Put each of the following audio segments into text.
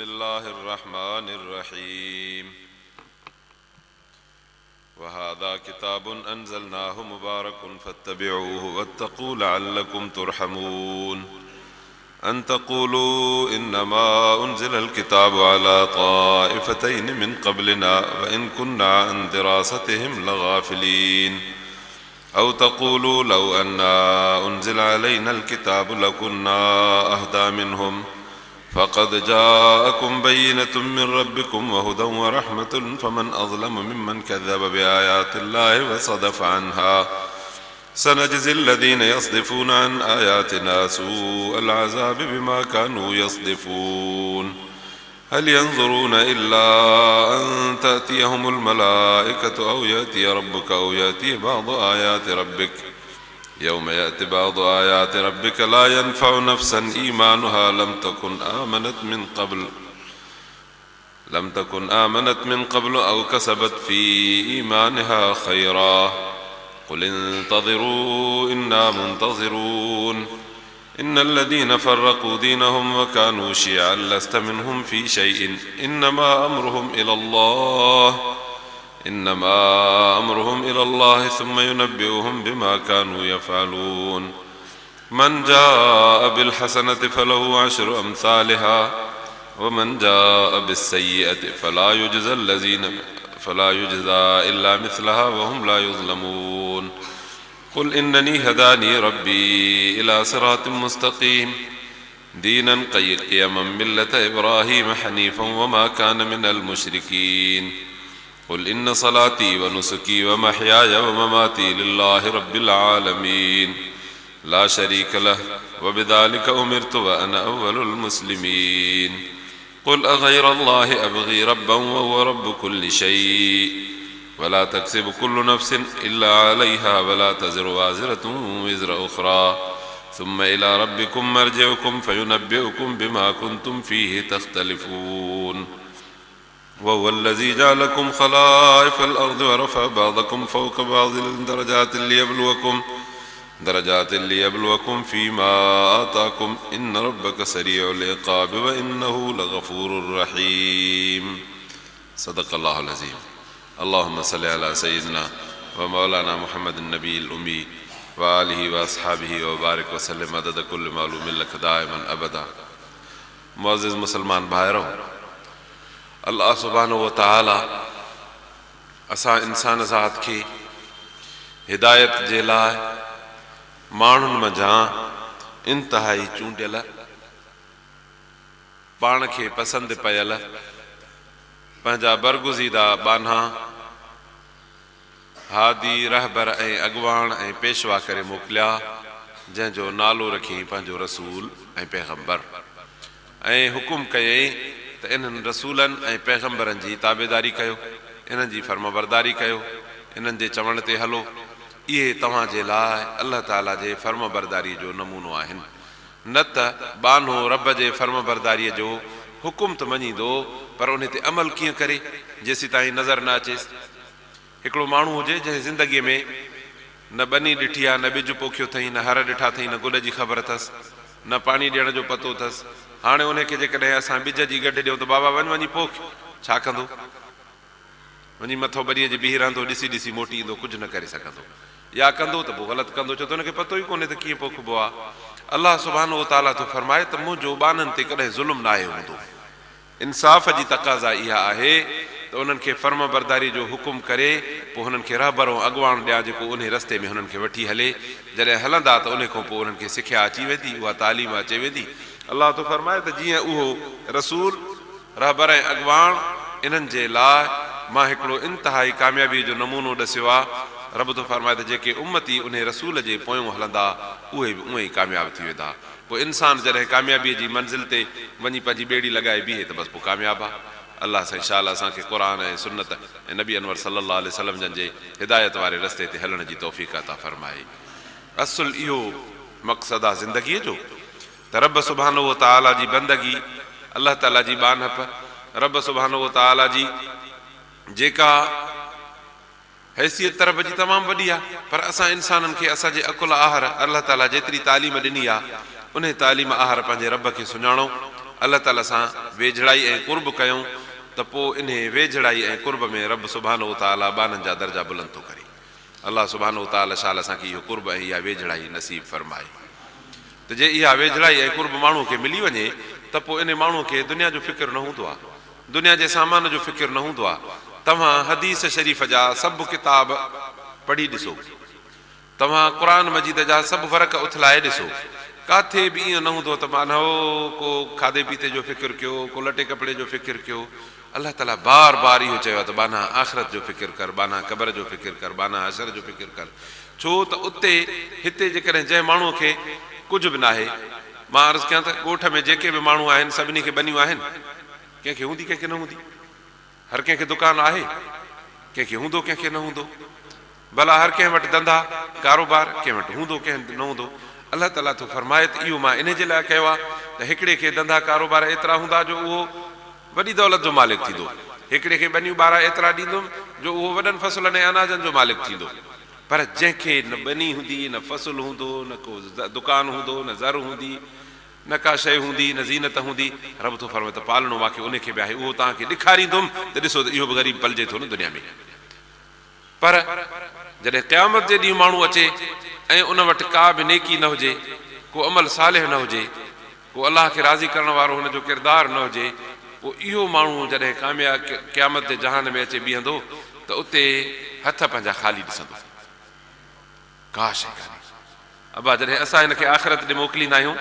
الله الرحمن الرحيم وهذا كتاب أنزلناه مبارك فاتبعوه واتقوا لعلكم ترحمون أن تقولوا إنما أنزل الكتاب على طائفتين من قبلنا وإن كنا عن دراستهم لغافلين أو تقولوا لو أنا أنزل علينا الكتاب لكنا أهدى منهم فقد جاءكم بينة من ربكم وهدى ورحمة فمن أظلم ممن كذب بآيات الله وصدف عنها سنجزي الذين يصدفون عن آياتنا سوء العذاب بما كانوا يصدفون هل ينظرون إلا أن تأتيهم الملائكة أو يأتي ربك أو يأتي بعض آيات ربك يوم يأتي بعض آيات ربك لا ينفع نفسا إيمانها لم تكن آمنت من قبل لم تكن آمنت من قبل أو كسبت في إيمانها خيرا قل انتظروا إنا منتظرون إن الذين فرقوا دينهم وكانوا شيعا لست منهم في شيء إنما أمرهم إلى الله إنما أمرهم إلى الله ثم ينبئهم بما كانوا يفعلون من جاء بالحسنة فله عشر أمثالها ومن جاء بالسيئة فلا يجزى الذين فلا يجزى إلا مثلها وهم لا يظلمون قل إنني هداني ربي إلى صراط مستقيم دينا قيما ملة إبراهيم حنيفا وما كان من المشركين قل إن صلاتي ونسكي ومحياي ومماتي لله رب العالمين لا شريك له وبذلك أمرت وأنا أول المسلمين قل أغير الله أبغي ربا وهو رب كل شيء ولا تكسب كل نفس إلا عليها ولا تزر وازرة وزر أخرى ثم إلى ربكم مرجعكم فينبئكم بما كنتم فيه تختلفون وهو الذي جعلكم خلائف الأرض ورفع بعضكم فوق بعض درجات ليبلوكم درجات ليبلوكم فيما آتاكم إن ربك سريع العقاب وإنه لغفور رحيم صدق الله العظيم اللهم صل على سيدنا ومولانا محمد النبي الأمي وآله وأصحابه وبارك وسلم عدد كل معلوم لك دائما أبدا معزز مسلمان ڀائرو! الله سبحانه وتعالي اسان انسان ذات کي هدايت جي لاء ماڻهن منجهان انتهائي چونڊيل، پاڻ کي پسند پيل، پنهنجا برگزيده ٻانها، هادي، رهبر ۽ اڳواڻ ۽ پيشوا ڪري موڪليا، جنهن جو نالو رکيائين پنهنجو رسول ۽ پيغمبر ۽ حڪم ڪيائين ته انهن رسولن ۽ پيغمبرن جي تابعداري ڪيو، انهن جي فرمانبرداري ڪيو، انهن جي چوڻ تي هلو، اهي توهان جي لاء الله تعاليٰ جي فرمانبرداريء جو نمونو آهن. نه ته ٻانهو رب جي فرمانبرداريء جو حڪم ته مڃيندو پر انهي تي عمل ڪيئن ڪري، جيسيتائين نظر نه اچيس. هڪڙو ماڻهو هجي جنهن زندگيء ۾ نه ٻني ڏٺي آ، نه ٻج پوکيو اٿئين، نه هر ڏٺا اٿئين، نه گڏ جي خبر اٿس، نه پاڻي ڏيڻ جو پتو اٿس. هاڻي انهي کي جيڪڏهن اسان ٻج جي ڳڍ ڏيون ته بابا وڃ وڃي پوک، ڇا ڪندو؟ وڃي مٿو ٻنيء جي بيهي رهندو، ڏسي ڏسي موٽي ايندو، ڪجهه نه ڪري سگهندو. يا ڪندو ته پوء غلط ڪندو، ڇو ته هن کي پتو ئي ڪونهي ته ڪيئن پوکبو آ. الله سبحانه وتعاليٰ ٿو فرمائي ته منهنجو ٻانهن تي ڪڏهن ظلم ناهي هوندو. انصاف جي تقاضا اها آهي ته انهن کي فرمانبرداريء جو حڪم ڪري پوء هنن کي رهبر ۽ اڳواڻ ڏيان جيڪو انهي رستي ۾ هنن کي وٺي هلي. جڏهن هلندا ته انهي کان پوء انهن کي سکيا اچي ويندي، اها تعليم اچي ويندي. الله ٿو فرمائي ته جيئن اهو رسول، رهبر ۽ اڳواڻ انهن جي لاء مان هڪڙو انتهائي ڪاميابيء جو نمونو ڏسيو آ. رب ٿو فرمائي ته جيڪي امتي انهي رسول جي پويون هلندا اهي به اونئين ئي ڪامياب ٿي ويندا. پوء انسان جڏهن ڪاميابيء جي منزل تي وڃي پنهنجي ٻيڙي لڳائي بيهي ته بس پوء ڪامياب آ. الله سائين شال اسان کي قرآن ۽ سنت ۽ نبي انور صلي الله عليه وسلم جن جي هدايت واري رستي تي هلڻ جي توفيق عطا فرمائي. اصل اهو مقصد آ زندگيء جو ته رب سبحانه وتعاليٰ جي بندگي، الله تعاليٰ جي ٻانهپ، رب سبحانه وتعاليٰ جي جيڪا. حيثيت ته رب جي تمام وڏي آ پر اسان انسانن کي اسان جي عقل آهر الله تعالي جيتري تعليم ڏني آ انهي تعليم آهر پنهنجي رب کي سڃاڻو الله تعاليٰ سان ويجهڙائي ۽ قرب ڪيون ته پوء انهي ويجهڙائي ۽ قرب ۾ رب سبحانه وتعاليٰ ٻانهن جا درجا بلند ٿو ڪري. الله سبحانه وتعاليٰ شال اسان کي اهو قرب ۽ اها ويجهڙائي نصيب فرمائي. ته جي اها ويجهڙائي ۽ قرب ماڻهو کي ملي وڃي ته پوء انهي ماڻهو کي دنيا جو فڪر نه هوندو آهي. دنيا جي سامان جو فڪر نه هوندو آهي. توهان حديث شريف جا سڀ ڪتاب پڙهي ڏسو. توهان قرآن مجيد جا سڀ ورق اٿلائي ڏسو. ڪاٿي به ائين نه هوندو ته مانهو ڪو کاڌي پيتي جو فڪر ڪيو، ڪو لٽي ڪپڙي جو فڪر ڪيو. الله تعاليٰ بار بار اهو چيو آهي ته ٻانها آخرت جو فڪر ڪر، ٻانها قبر جو فڪر ڪر، ٻانها حشر جو فڪر ڪر. ڇو ته اتي هتي جيڪڏهن جنهن ماڻهوء کي ڪجهه به ناهي، مان عرض ڪيان ته ڳوٺ ۾ جيڪي به ماڻهو آهن سڀني کي ٻنيون آهن؟ ڪنهن کي هوندي ڪنهن کي نه هوندي. هر ڪنهن کي دڪان آهي؟ ڪنهن کي هوندو ڪنهن کي نه هوندو. ڀلا هر ڪنهن وٽ ڌنڌا، ڪاروبار، ڪنهن وٽ هوندو ڪنهن وٽ نه هوندو. الله تعاليٰ ٿو فرمائي ته اهو مان انهي جي لاء ڪيو آهي ته هڪڙي کي ڌنڌا ڪاروبار ايترا هوندا جو اهو وڏي دولت جو مالڪ ٿيندو. هڪڙي کي ٻنيون ٻارا ايترا ڏيندم جو اهو وڏن فصلن ۽ اناجن جو مالڪ ٿيندو. پر جنهن کي نه ٻني هوندي، نه فصل هوندو، نه ڪو دڪان هوندو، نه زر هوندي، نه ڪا شيء هوندي، نه زينت هوندي، رب ٿو فرمائي ته پالڻو مان کي انهي کي به آهي، اهو توهان کي ڏيکاريندم ته ڏسو ته اهو به غريب پلجي ٿو نه دنيا ۾. پر جڏهن قيامت جي ڏينهن ماڻهو اچي ۽ ان وٽ ڪا به نيڪي نه هجي، ڪو عمل صالح نه هجي، ڪو الله کي راضي ڪرڻ وارو هن جو ڪردار نه هجي، پوء اهو ماڻهو جڏهن قيامت جي جهان ۾ اچي بيهندو ته اتي هٿ پنهنجا خالي ڏسندو. ڪا شيء ڪانهي. ابا جڏهن اسان هن کي آخرت ڏي موڪليندا آهيون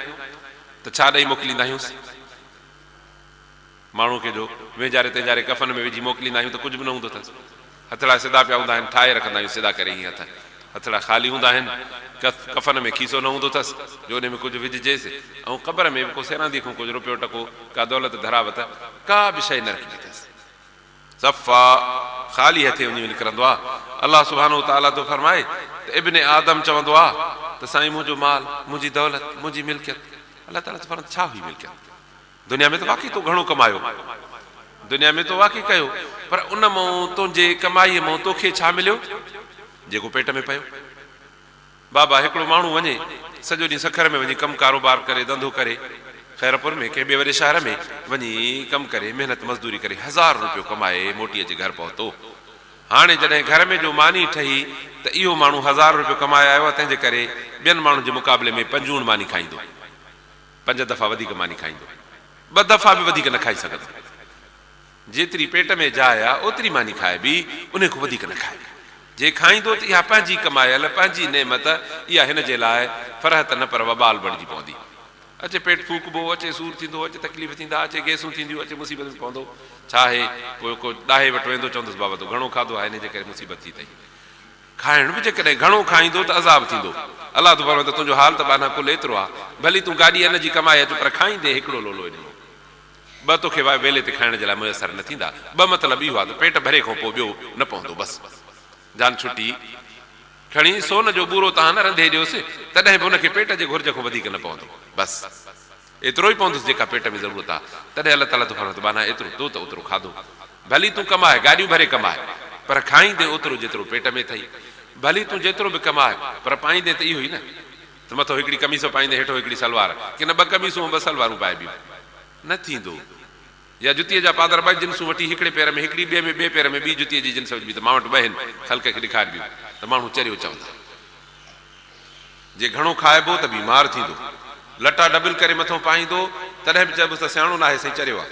ته ڇا ڏئي موڪليندا آهيونس؟ ماڻهوء کي جو وينجاري تينجاري ڪفن ۾ وجهي موڪليندا آهيون ته ڪجهه به نه هوندو اٿس. هٿڙا سڌا پيا هوندا آهن، ٺاهي رکندا آهيون سڌا ڪري هيئن هٿ. هٿڙا خالي هوندا آهن. ڪفن ۾ کيسو نه هوندو اٿس جو انهي ۾ ڪجهه وجهجيس ۽ قبر ۾ به ڪو سيرانديء کان ڪجهه روپيو ٽڪو، ڪا دولت ڌراوت، ڪا به شيء نه رکبي اٿس. صفا خالي هٿين وڃي نڪرندو آ. الله سبحانه وتعاليٰ ٿو فرمائي ته ابن آدم چوندو آ ته سائين منهنجو مال، منهنجي دولت، منهنجي ملڪيت. الله تعاليٰ ٿو فرمائي ته ڇا هئي ملڪيت؟ دنيا ۾ ته واقعي تو گهڻو ڪمايو، دنيا ۾ تو واقعي ڪيو، پر ان مئون تنهنجي ڪمائيء مئون توکي ڇا مليو؟ جيڪو پيٽ ۾ پيو. بابا هڪڙو ماڻهو وڃي سڄو ڏينهن سکر ۾ وڃي ڪم ڪاروبار ڪري ڌنڌو ڪري خيرپور ۾ ڪنهن ٻئي وڏي شهر ۾ وڃي ڪم ڪري محنت مزدوري ڪري هزار روپيو ڪمائي موٽي اچي گهر پهتو. هاڻي جڏهن گهر ۾ جو ماني ٺهي ته اهو ماڻهو هزار روپيو ڪمائي آيو آهي تنهن جي ڪري ٻين ماڻهن جي مقابلي ۾ پنجوڻ ماني کائيندو. پنج دفعا وڌيڪ ماني کائيندو. ٻه دفعا به وڌيڪ نه کائي سگهندو. جيتري پيٽ ۾ جاء آ، اوتري ماني کائبي، انهي کان وڌيڪ نه کائبي. جي کائيندو ته اها پنهنجي ڪمايل، پنهنجي نعمت، اها هن جي لاء فرحت نه پر وبال بڻجي پوندي. اچي پيٽ ڦوڪبو، اچي سور ٿيندو، اچي تڪليف ٿيندا، اچي گئسون ٿينديون، اچي مصيبت ۾ پوندو. ڇا آهي؟ پوء ڪو ڏاهي وٽ ويندو، چوندس بابا تو گهڻو کاڌو آهي، انهي جي ڪري مصيبت ٿي اٿئي. کائڻ به جيڪڏهن گهڻو کائيندو ته عذاب ٿيندو. الله ٿو فرمائي ته تنهنجو حال ته ٻانها ڪل ايترو آهي، ڀلي تون گاڏي ان جي ڪمائي اچ پر کائيندين هڪڙو لولو انهي مان. ٻه توکي ويلي تي کائڻ جي لاء ميسر نه ٿيندا. ٻه مطلب اهو آهي ته پيٽ ڀري کان پوء ٻيو نه پوندو بس. جان ڇٽي کڻي سون جو ٻورو تان نه رنڌي ڏيوس تڏهن به هن کي پيٽ جي گهرج کان وڌيڪ نه پوندو. بس ايترو ئي پوندس جيڪا پيٽ ۾ ضرورت آهي. تڏهن الله تعاليٰ ٿو فرمائي ته ٻانها ايترو تو ته اوترو کاڌو. ڀلي تون ڪماء، گاڏيون ڀري ڪماء، پر کائيندين اوترو جيترو پيٽ ۾ اٿئي. ڀلي تون جيترو به ڪماء، پر پائيندين ته اهو ئي نه. ته مٿو هڪڙي قميص پائيندين هيٺو هڪڙي سلوار، ڪي نه ٻه قميصون ۽ ٻه سلوارون پائبيون. نه ٿيندو. يا جتيء جا پادر ٻه جنسون وٺي هڪڙي پير ۾ هڪڙي ٻئي ۾ ٻئي پير ۾ ٻي جتيء جي جنس وجهبي ته مان وٽ ٻه هن، خلق کي ڏيکاربيون ته ماڻهو چريو چوندا. جي گهڻو کائبو ته بيمار ٿيندو. لٽا ڊبل ڪري مٿو پائيندو تڏهن به چئبس ته سياڻو ناهي سائين چريو آ.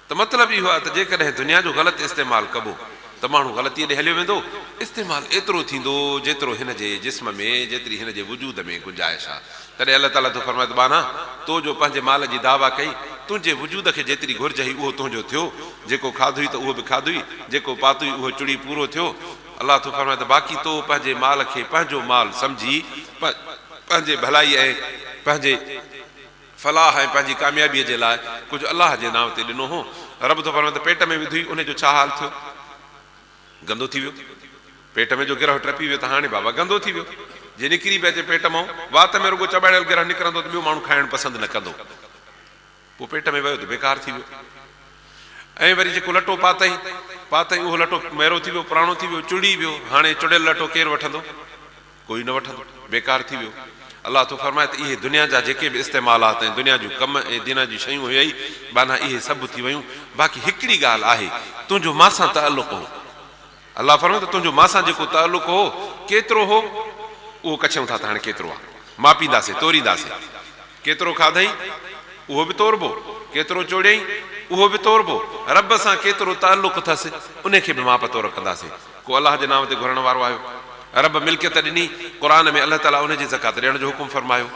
ته مطلب اهو آهي ته جيڪڏهن دنيا جو غلط استعمال ڪبو ته ماڻهو غلطيء ڏي هليو ويندو. استعمال ايترو ٿيندو جيترو هن جي جسم ۾ جيتري هن جي وجود ۾ گنجائش آهي. تڏهن الله تعاليٰ ٿو فرمائي ته ٻانها! تو جو پنهنجي مال جي دعويٰ ڪئي، تنهنجي وجود کي جيتري گهرج هئي اهو تنهنجو ٿيو. جيڪو کاڌوئي ته اهو به کاڌوئي، جيڪو پاتوئي اهو چڙي پورو ٿيو. الله ٿو فرمائي ته باقي تو پنهنجي مال کي پنهنجو مال سمجهي پنهنجي ڀلائي ۽ پنهنجي. فلاح ۽ پنهنجي ڪاميابيء جي لاء ڪجهه الله جي نانء تي ڏنو هو. رب ٿو فرمائي ته پيٽ ۾ وڌوئي انهي جو ڇا حال ٿيو؟ گندو ٿي ويو. پيٽ ۾ جو گرهه ٽپي ويو ته هاڻي بابا گندو ٿي ويو. جي نڪري به اچي پيٽ مان، وات ۾ رڳو چٻاڙيل گرهه نڪرندو ته ٻيو ماڻهو کائڻ پسند نه ڪندو. پوء پيٽ ۾ ويو ته بيڪار ٿي ويو. ۽ وري جيڪو لٽو پاتئين، پاتئين اهو لٽو ميرو ٿي ويو، پراڻو ٿي ويو، چڙي ويو. هاڻي چڙيل لٽو ڪير وٺندو؟ ڪوئي نه وٺندو، بيڪار ٿي ويو. الله ٿو فرمائي ته اهي دنيا جا جيڪي به استعمالات ۽ دنيا جون ڪم ۽ دنيا جون شيون هيئي ٻانها اهي سڀ ٿي ويون باقي هڪڙي ڳالهه آهي تنهنجو مان سان تعلق هو. الله فرمائي ته تنهنجو مان سان جيڪو تعلق هو ڪيترو هو اهو ڪڇيون ٿا ته هاڻي ڪيترو آهي ماپينداسين تورينداسين ڪيترو کاڌئين اهو به توربو ڪيترو چوڙيئين اهو به توربو رب سان ڪيترو تعلق اٿس انهي کي به ماپ تور ڪنداسين ڪو الله جي نانء تي گهرڻ وارو آيو رب ملڪيت ڏني قرآن ۾ الله تعالي انهي جي زڪوات ڏيڻ جو حڪم فرمايو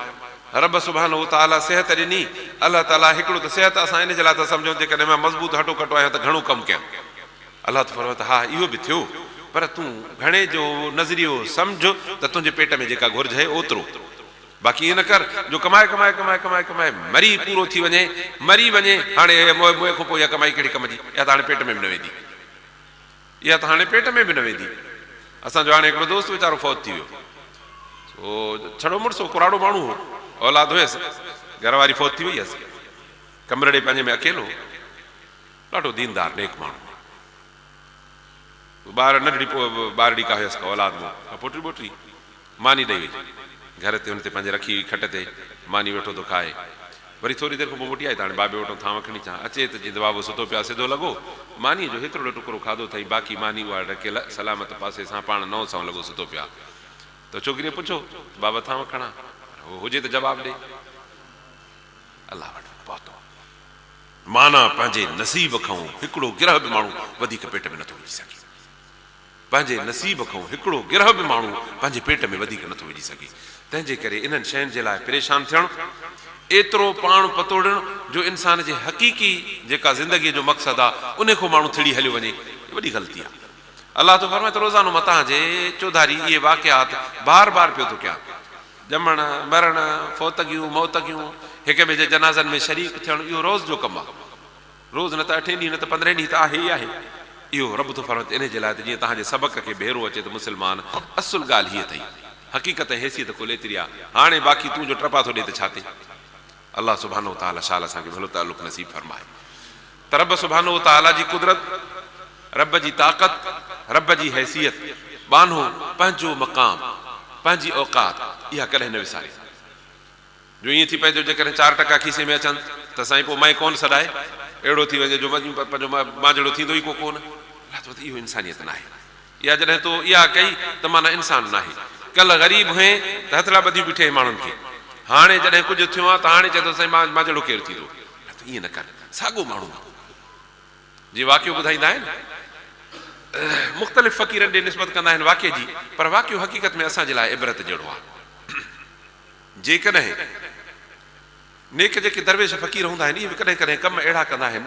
رب سبحانه وتعالي صحت ڏني الله تعالي هڪڙو ته صحت اسان ان جي لاء ٿا سمجهون جيڪڏهن مان مضبوط هٽو ڪٽو آهيان ته گهڻو ڪم ڪيان الله ٿو فرمائي ته ها اهو به ٿيو پر تون گهڻي جو نظريو سمجهه ته تنهنجي پيٽ ۾ جيڪا گهرج آهي اوترو باقي ائين نه ڪر جو ڪمائي ڪمائي ڪمائي ڪمائي ڪمائي مري پورو ٿي وڃين مري وڃين هاڻي هي موئي موئي کان پوء اها ڪمائي ڪهڙي ڪم جي اها ته هاڻي پيٽ ۾ به نه ويندي اها ته هاڻي پيٽ ۾ به نه ويندي اسان جو هاڻي هڪڙو دوست ويچارو فوت ٿي ويو سو ڇڙو مڙس هو ڪراڙو ماڻهو هو اولاد هيس گهر واري فوت ٿي وئي هيس ڪمرڙي پنهنجي ۾ اڪيلو هو ڏاڍو ديندار نيڪ ماڻهو هو. ٻار ننڍڙي ٻارڙي ڪا هيس ڪا اولاد مون ڪا پوٽري ٻوٽري ماني ڏئي وئي گهر تي هن تي پنهنجي رکي هئي کٽ تي ماني ويٺو ٿو کائي وري ٿوري دير کان پوء موٽي آئي ته هاڻي بابي وٽون ٿانو کڻي اچان اچي ته جيئن ته بابو ستو پيو آهي سڌو لڳو مانيء جو هيتروڙو ٽڪرو کاڌو اٿئي باقي ماني اها ڍڪيل سلامت پاسي سان پاڻ نئون سنئون لڳو ستو پيو آهي ته ڇوڪريء پڇيو ته بابا ٿانو کڻان پر هو هجي ته جواب ڏي الله وٽ پهتو. معنيٰ پنهنجي نصيب کئون هڪڙو گرهه به ماڻهو وڌيڪ پيٽ ۾ نٿو وجهي سگهي. پنهنجي نصيب کئون هڪڙو گرهه به ماڻهو پنهنجي پيٽ ۾ وڌيڪ نٿو وجهي سگهي. تنهن جي ڪري انهن شين جي لاء پريشان ٿيڻ، ايترو پاڻ پتوڙڻ جو انسان جي حقيقي جيڪا زندگيء جو مقصد آ، انهي کان ماڻهو ٿڙي هليو وڃي، هي وڏي غلطي آ. الله ٿو فرمائي ته روزانو مان توهان جي چوڌاري اهي واقعات بار بار پيو ٿو ڪيان. ڄمڻ، مرڻ، فوتگيون، موتگيون، هڪ ٻئي جي جنازن ۾ شريڪ ٿيڻ اهو روز جو ڪم آهي. روز نه ته اٺين ڏينهن نه ته پندرهين ڏينهن ته آهي ئي آهي. اهو رب ٿو فرمائي ته انهي جي لاء ته جيئن توهان جي سبق کي ڀيرو اچي ته مسلمان اصل ڳالهه هيء اٿئي. حقيقت ۽ حيثيت ڪل ايتري آهي. هاڻي باقي تون جو ٽپا ٿو ڏي ته ڇا تي؟ الله سبحانه وتعاليٰ شال اسان کي ڀلو تعلق نصيب فرمائي. ته رب سبحانه وتعاليٰ جي قدرت، رب جي طاقت، رب جي حيثيت، ٻانهو پنهنجو مقام، پنهنجي اوقات اها ڪڏهن نه وساري. جو ائين ٿي پئي جو جيڪڏهن چار ٽڪا کيسي ۾ اچن ته سائين پوء مئي ڪونه سڏائي، اهڙو ٿي وڃي جو پنهنجو مان جهڙو ٿيندو ئي ڪو ڪونه. الله چوي ته اهو انسانيت ناهي. اها جڏهن تو اها ڪئي ته معنيٰ انسان ناهي. ڪلهه غريب هئين ته هٿڙا ٻڌيون بيٺي هئين ماڻهن کي. هاڻي جڏهن ڪجهه ٿيو آن ته هاڻي چئين ٿو سائين مان جهڙو ڪير ٿيندو. نه تون ائين نه ڪر. ساڳو ماڻهو آن. جيئن واقعو ٻڌائيندا آهن. مختلف فقيرن ڏي نسبت ڪندا آهن واقعي جي پر واقعو حقيقت ۾ اسان جي لاء عبرت جهڙو آهي. جيڪڏهن نيڪ جيڪي درويش فقير هوندا آهن اهي به ڪڏهن ڪڏهن ڪم اهڙا ڪندا آهن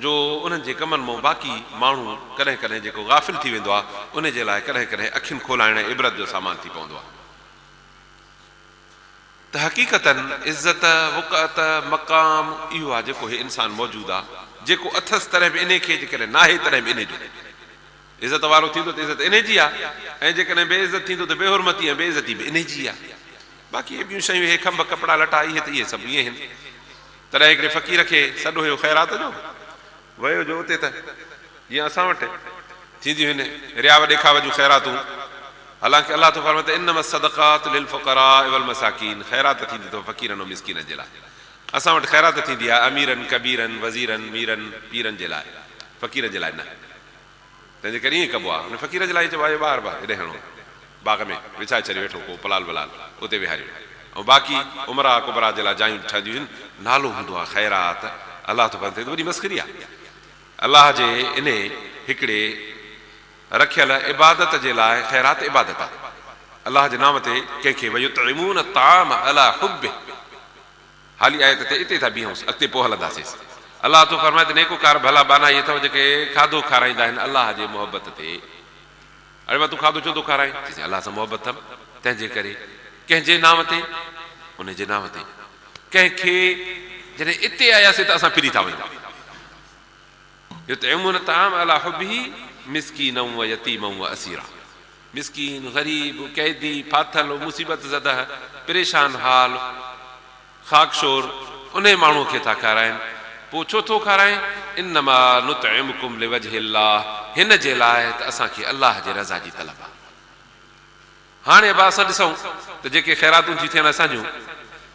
جو انهن جي ڪمن مان باقي ماڻهو ڪڏهن ڪڏهن جيڪو غافل ٿي ويندو آهي ان جي لاء ڪڏهن ڪڏهن اکين کولائڻ ۽ عبرت جو سامان ٿي پوندو آهي ته حقيقتاً عزت، وقعت، مقام اهو آهي جيڪو هي انسان موجود آهي جيڪو اٿس تڏهن به انهي کي جيڪڏهن ناهي تڏهن به انهي جو. عزت وارو ٿيندو ته عزت انهي جي آهي ۽ جيڪڏهن بي عزت ٿيندو ته بي حرمتي ۽ بي عزتي به انهي جي آهي. باقي اهي ٻيون شيون اهي کنڀ ڪپڙا لٽا اهي ته اهي سڀ ائين آهن. تڏهن هڪڙي فقير کي سڏ هيو خيرات جو، ويو جو اتي ته جيئن اسان وٽ ٿينديون آهن رياء و ڏيکاء جون خيراتون، حالانڪه الله ٿو فرمائي ته انما الصدقات للفقراء والمساڪين خيرات ٿيندي اٿو فقيرن ۽ مسڪينن جي لاء. اسان وٽ خيرات ٿيندي آهي اميرن، ڪبيرن، وزيرن، ميرن، پيرن جي لاء، فقيرن جي لاء نه. تنهن جي ڪري ائين ڪبو آهي. ان فقير جي لاء ائين چئبو آهي ٻاهر ٻاهر هيڏي هڻو باغ ۾ وڇائي ڇڏيو هيٺو ڪو پلال ولال اتي ويهاريو ۽ باقي امراء ڪبراء جي لاء جايون ٺهنديون هن نالو هوندو آهي خيرات الله ٿو فرمائي ته وڏي مسخري آهي الله جي انهي هڪڙي رکيل عبادت جي لاء خيرات عبادت آهي الله جي نام تي ڪنهن کي ويطعمون الطعام علي حبه حالي آيت تي اتي ٿا بيهونس، اڳتي پوء هلنداسيس. الله ٿو فرمائي ته نيڪوڪار ڀلا ٻانها اهي اٿو جيڪي کاڌو کارائيندا آهن الله جي محبت تي. اڙي ڀا تون کاڌو ڇو ٿو کارائين؟ چيس الله سان محبت اٿم تنهن جي ڪري. ڪنهن جي نانء تي؟ ان جي نانء تي. ڪنهن کي؟ جڏهن اتي آياسين ته اسان ڦري ٿا وڃون. يطعمون الطعام علي حبه مسڪينا ويتيما واسيرا مسڪين، غريب، قيدي، ڦاٿل، مصيبت زده، پريشان حال، خاڪشور، انهي ماڻهوء کي ٿا کارائين. پوء ڇو ٿو کارائين؟ انما نطعمڪم لوجه الله، هن جي لاء ته اسان کي الله جي رضا جي طلب آهي. هاڻي ابا اسان ڏسون ته جيڪي خيراتون ٿيون ٿين اسان جون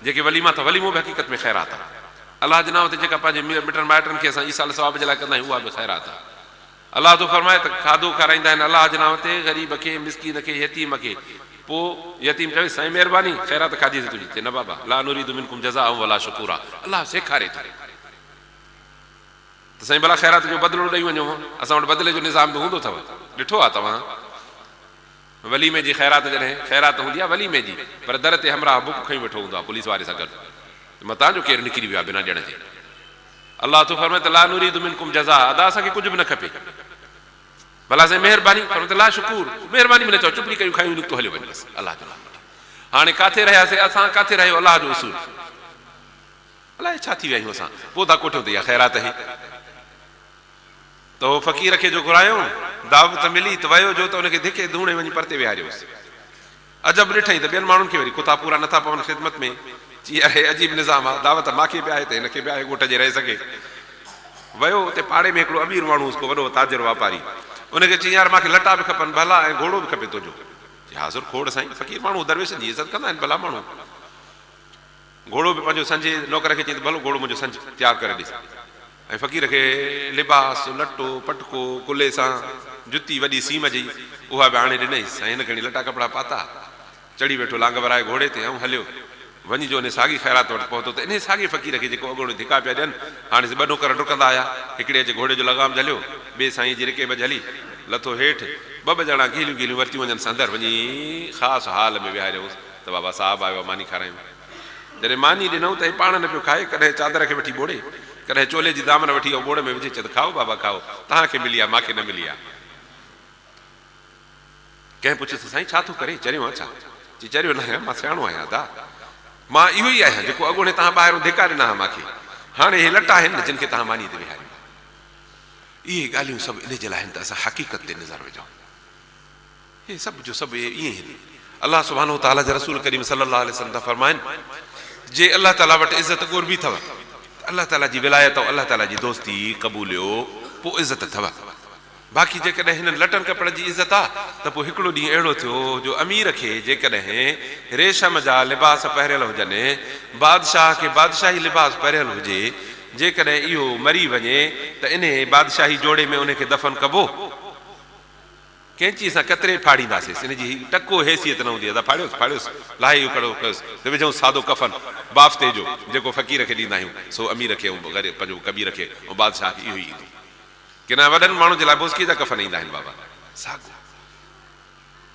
جيڪي وليما ٿا وليمو به حقيقت ۾ خيرات آ الله جي نانء تي جيڪا پنهنجي مٽن مائٽن کي اسان ايصال ثواب جي لاء ڪندا آهيون اها به خيرات آ الله ٿو فرمائي ته کاڌو کارائيندا آهن الله جي نانء تي غريب کي مسڪين کي يتيم کي پوء يتيم چوي سائين مهرباني خيرات کاڌي سي تنهنجي چي نه بابا لا نريد منڪم جزاء ولا شڪورا الله سيکاري ٿو ته سائين ڀلا خيرات جو بدلو ڏئي وڃو اسان وٽ بدلي جو نظام به هوندو اٿو ڏٺو آ توهان وليمي جي خيرات جڏهن خيرات هوندي آهي وليمي جي پر در تي همراهه بڪ کنيون ويٺو هوندو آهي پوليس واري سان گڏ ته متان جو ڪير نڪري ويو آهي بنا ڏيڻ جي. الله ٿو فرمائي ته لا نريد منڪم جزاء ادا اسان کي ڪجهه به نه کپي. ڀلا سائين مهرباني فرمائي ته لا شڪور مهرباني به نه چئو چپڙي ڪيون کايون نڪتو هليو وڃ بس الله جو نالو وٺي. هاڻي ڪاٿي رهياسي اسان ڪاٿي رهيو الله جو اصول. الائي ڇا ٿي ويا آهيون اسان پوء ٿا ڪوٺيون ته اها خيرات اهي. ته هو فقير کي جو گهرايائون، دعوت ملي ته ويو جو ته ان کي ڌڪي ڌوڻي وڃي پرتي ويهاريوس. عجب ڏٺائين ته ٻين ماڻهن کي وري ڪتا پورا نٿا پون خدمت ۾. چي اري عجيب نظام آ، دعوت ماکي به آهي ته هن کي به آهي ڳوٺ جي رئيس کي. ويو اتي پاڙي ۾ هڪڙو امير ماڻهو هوس ڪو وڏو تاجر واپاري. ان کي چيائين يار ماکي لٽا به کپن ڀلا ۽ گهوڙو به کپي تنهنجو. چي حاضر کوڙ سائين، فقير ماڻهو درويشن جي عزت ڪندا آهن ڀلا ماڻهو. گهوڙو به پنهنجو سنجهي نوڪر کي چيائين ته ڀلو گهوڙو منهنجو سنجهه تيار ڪري ڏيس. ۽ فقير کي لباس، لٽو، پٽڪو، ڪلهي سان جتي وڏي سيم جي، اها به آڻي ڏنائينس ۽ هن کڻي لٽا ڪپڙا پاتا، چڙهي ويٺو لانگ ورائي گهوڙي تي ۽ هليو وڃي جو انهي ساڳي خيرات وٽ پهتو ته انهي ساڳي فقير کي جيڪو اڳوڻي ڌڪا پيا ڏين، هاڻي سي ٻه نوڪر ڊڪندا آيا، هڪڙي اچي گهوڙي جو لغام جهليو، ٻئي سائينء جي رڪيب جهلي، لٿو هيٺ، ٻه ٻه ڄڻا گهيليون گهيليون ورتيون وڃنس اندر وڃي خاص هال ۾ ويهاريائونس ته بابا صاحب آيو آ ماني کارايون. جڏهن ماني ڏنائون ته هي پاڻ نه پيو کائي، ڪڏهن چادر کي وٺي ٻوڙي، ڪڏهن چولي جي دامن وٺي اهو ٻوڙ ۾ وجهي چئي ته کائو بابا کائو، توهان کي ملي آ، مان کي نه ملي آ. ڪنهن پڇيس ته سائين ڇا ٿو ڪرين، چريو آن ڇا؟ چي چريو نه آهيان، مان سياڻو آهيان ادا. مان اهو ئي آهيان جيڪو اڳوڻي توهان ٻاهرون ڌڪا ڏنا ها مان کي. هاڻي اهي لٽا آهن نه جن کي توهان مانيء تي ويهاريو آهي. اهي ڳالهيون سڀ انهي جي لاء آهن ته اسان حقيقت تي نظر وجهون. هي سڀ جو سڀ اهي ائين هن. الله سبحانه وتعاليٰ جا رسول ڪريم صلّي الله عليه وسلّم ٿا فرمائن ته جي الله تعاليٰ وٽ عزت گهربي اٿو ته الله تعاليٰ جي ولايت ۽ الله تعاليٰ جي دوستي قبوليو پوء عزت اٿو باقي جيڪڏهن هنن لٽن ڪپڙن جي عزت آ ته پوء هڪڙو ڏينهن اهڙو ٿيو جو امير کي جيڪڏهن ريشم جا لباس پهريل هجن بادشاهه کي بادشاهي لباس پهريل هجي جيڪڏهن اهو مري وڃي ته انهي بادشاهي جوڙي ۾ انهي کي دفن ڪبو؟ ڪينچيء سان ڪتري ڦاڙينداسيس، ان جي ٽڪو حيثيت نه هوندي، ادا ڦاڙيوس، ڦاڙيوس، لاهي اهو ڪڙو ڪيوس ته وجهئونس سادو ڪفن بافتي جو، جيڪو فقير کي ڏيندا آهيون، سو امير کي ۽ غريب پنهنجو ڪبير کي ۽ بادشاهه کي اهو ئي ايندو. ڪن وڏن ماڻهن جي لاء بوسڪيء جا ڪفن ايندا آهن بابا، ساڳو.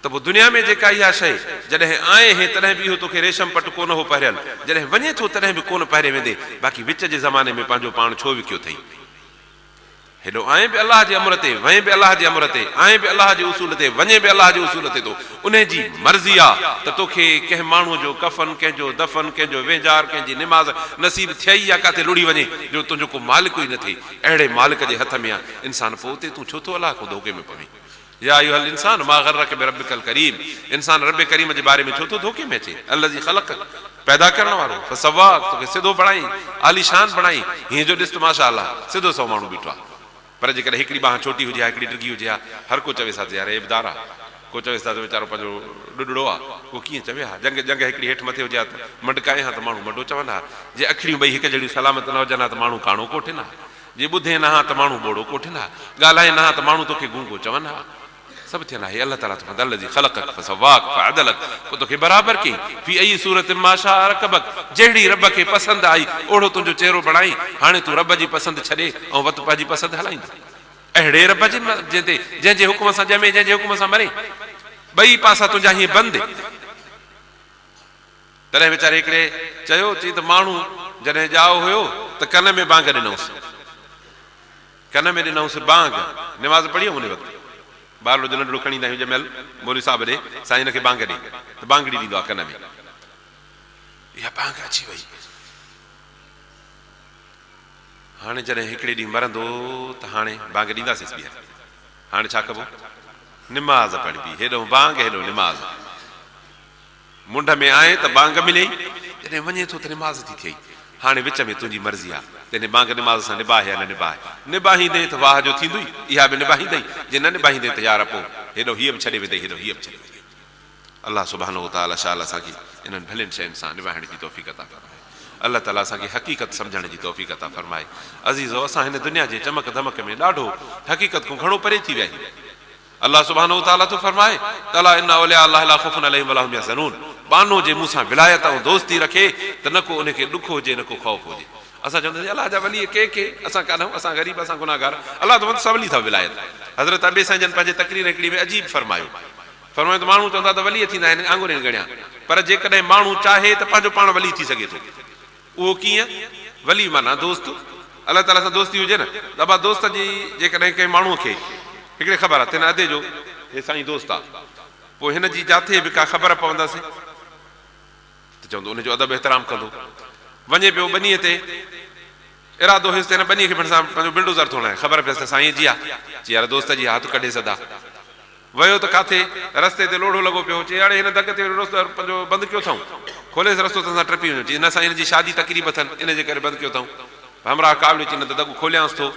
ته پوء دنيا ۾ جيڪا اها شيء جڏهن آئين هين تڏهن به اهو توکي ريشم پٽ ڪونه هو پهريل، جڏهن وڃين ٿو تڏهن به ڪونه پهري ويندي، باقي وچ جي زماني ۾ پنهنجو پاڻ ڇو وڪيو اٿئي؟ هيڏو آئين به الله جي امر تي، وئين به الله جي امر تي، آئين به الله جي اصول تي، وڃين به الله جي اصول تي ٿو. انهي جي مرضي آ ته توکي ڪنهن ماڻهوء جو ڪفن، ڪنهن جو دفن، ڪنهن جو وهنجار، ڪنهن جي نماز نصيب ٿئي يا ڪاٿي لڙهي وڃي جو تنهنجو ڪو مالڪ ئي نه ٿئي. اهڙي مالڪ جي هٿ ۾ آ انسان پوء اتي تون ڇو ٿو الله کان ڌوڪي ۾ پوين. يا ايها الانسان ما غرک بربک الڪريم انسان رب ڪريم جي باري ۾ ڇو ٿو ڌوڪي ۾ اچين الذي خلقک پيدا ڪرڻ وارو فسواک توکي سڌو بڻائين عاليشان بڻائين هيئن جو ڏس ته ماشاء الله سڌو سنئون ماڻهو بيٺو آهي پر جيڪڏهن هڪڙي ٻانهن ڇوٽي هجي ها هڪڙي ڊگهي هجي ها هر ڪو چويس ها ته يار عيبدار آ ڪو چويس ها ته ويچارو پنهنجو ڏڏڙو آ ڪو ڪيئن چوي ها جنگ ڄنگهه هڪڙي هيٺ مٿي هجي ها ته منڊڪائين ها ته ماڻهو منڊو چون ها جي اکڙيون ٻئي هڪ جهڙيون سلامت نه هجن ها ته ماڻهو ڪاڻو ڪوٺين ها جي ٻڌين نه ها ته ماڻهو ٻوڙو ڪوٺين ها، ڳالهائين نه ها ته ماڻهو توکي گونگو چون ها. سڀ ٿين ها. هي الله تعاليٰ ٿو فرمائي، الذي خلقک فسواک فعدلک پوء توکي برابر ڪيائين، في اي صورت ما شاء رڪبک جهڙي رب کي پسند آئي اوڙو تنهنجو چهرو بڻائين، هاڻي تون رب جي پسند ڇڏي ۽ وت پنهنجي پسند هلائيندين. اهڙي رب جي جنهن تي جنهن جي حڪم سان ڄمين جنهن جي حڪم سان مرين. ٻئي پاسا تنهنجا هيئن بند. تڏهن ويچاري هڪڙي چيو، چي ته ماڻهو جڏهن ڄائو هيو ته ڪن ۾ بانگ ڏنائونس. ڪن ۾ ڏنائونس بانگ. نماز پڙهي هئم ان وقت. ٻارڙو جو ننڍڙو کڻي ايندا آهيون ڄميل مولوي صاحب ڏي، سائين هن کي بانگ ڏي ته بانگڙي ڏيندو آهي ڪن ۾. اها بانگ اچي وئي. هاڻي جڏهن هڪڙي ڏينهن مرندو ته هاڻي بانگ ڏينداسينس ٻيهر. هاڻي ڇا ڪبو؟ نماز پڙهبي. هيڏهون بانگ هيڏهون نماز. منڍ ۾ آئين ته ٻانگ مليئي، جڏهن وڃين ٿو ته نماز ٿي ٿئي. هاڻي وچ ۾ تنهنجي مرضي آ، تنهن ٻانگ نماز سان نباهه يا نه نباهه. نباهيندين ته واهه جو ٿيندوئي، اها به نباهيندئي، جي نه نباهيندين ته يار پوء هيڏو هيء به ڇڏي ويندئي، هيڏو هيء به ڇڏي ويندئي. الله سبحانه وتعاليٰ شال اسان کي انهن ڀلين شين سان نڀائڻ جي توفيق عطا فرمائي. الله تعاليٰ اسان کي حقيقت سمجهڻ جي توفيق عطا فرمائي. عزيزو! اسان هن دنيا جي چمڪ ڌمڪ ۾ ڏاڍو حقيقت کان گهڻو پري ٿي ويا آهيون. الله سبحانه وتعاليٰ ٿو فرمائي ته الا ان اولياء الله لا خوف عليهم ولا هم يحزنون ٻانهو جي مون سان ولايت ۽ دوستي رکي ته نه ڪو ان کي ڏک هجي نه ڪو خوف هجي. اسان چونداسين الله جا ولي ڪي ڪي اسان ڪانهون اسان غريب اسان گنهگار الله ٿو فرمائي ته ولي اٿو ولايت. حضرت ابي سائين جن پنهنجي تقرير هڪڙي ۾ عجيب فرمايو. فرمايو ته ماڻهو چوندا ته ولي ٿيندا آهن آڱرين ڳڻيا پر جيڪڏهن ماڻهو چاهي ته پنهنجو پاڻ ولي ٿي سگهي ٿو. اهو ڪيئن؟ ولي معنيٰ دوست. الله تعاليٰ سان دوستي هجي نه ته ابا دوست جي جيڪڏهن ڪنهن ماڻهوء کي هڪڙي خبر آ ته هن ادي جو هي سائين دوست آ پوء هن جي جاٿي به ڪا خبر پوندس ته چوندو ان جو ادب احترام ڪندو. وڃي پيو ٻنيء تي ارادو هيس ته هن ٻنيء کي پڻ سان پنهنجو بلڊوزر ٿو هڻائي. خبر پيس ته سائينء جي آ. چي يار دوست جي آ هٿ ڪڍيس ادا. ويو ته ڪاٿي رستي تي لوڙهو لڳو پيو هو. چي اڙي هن دڳ تي رستو پنهنجو بند ڪيو اٿئون. کوليس رستو ته اسان ٽپي وڃون. چي نه سائين هن جي شادي تقريب اٿن ان جي ڪري بند ڪيو اٿئون. همراهه ڪاوڙيو چي نه ته دڳ کوليانس ٿو.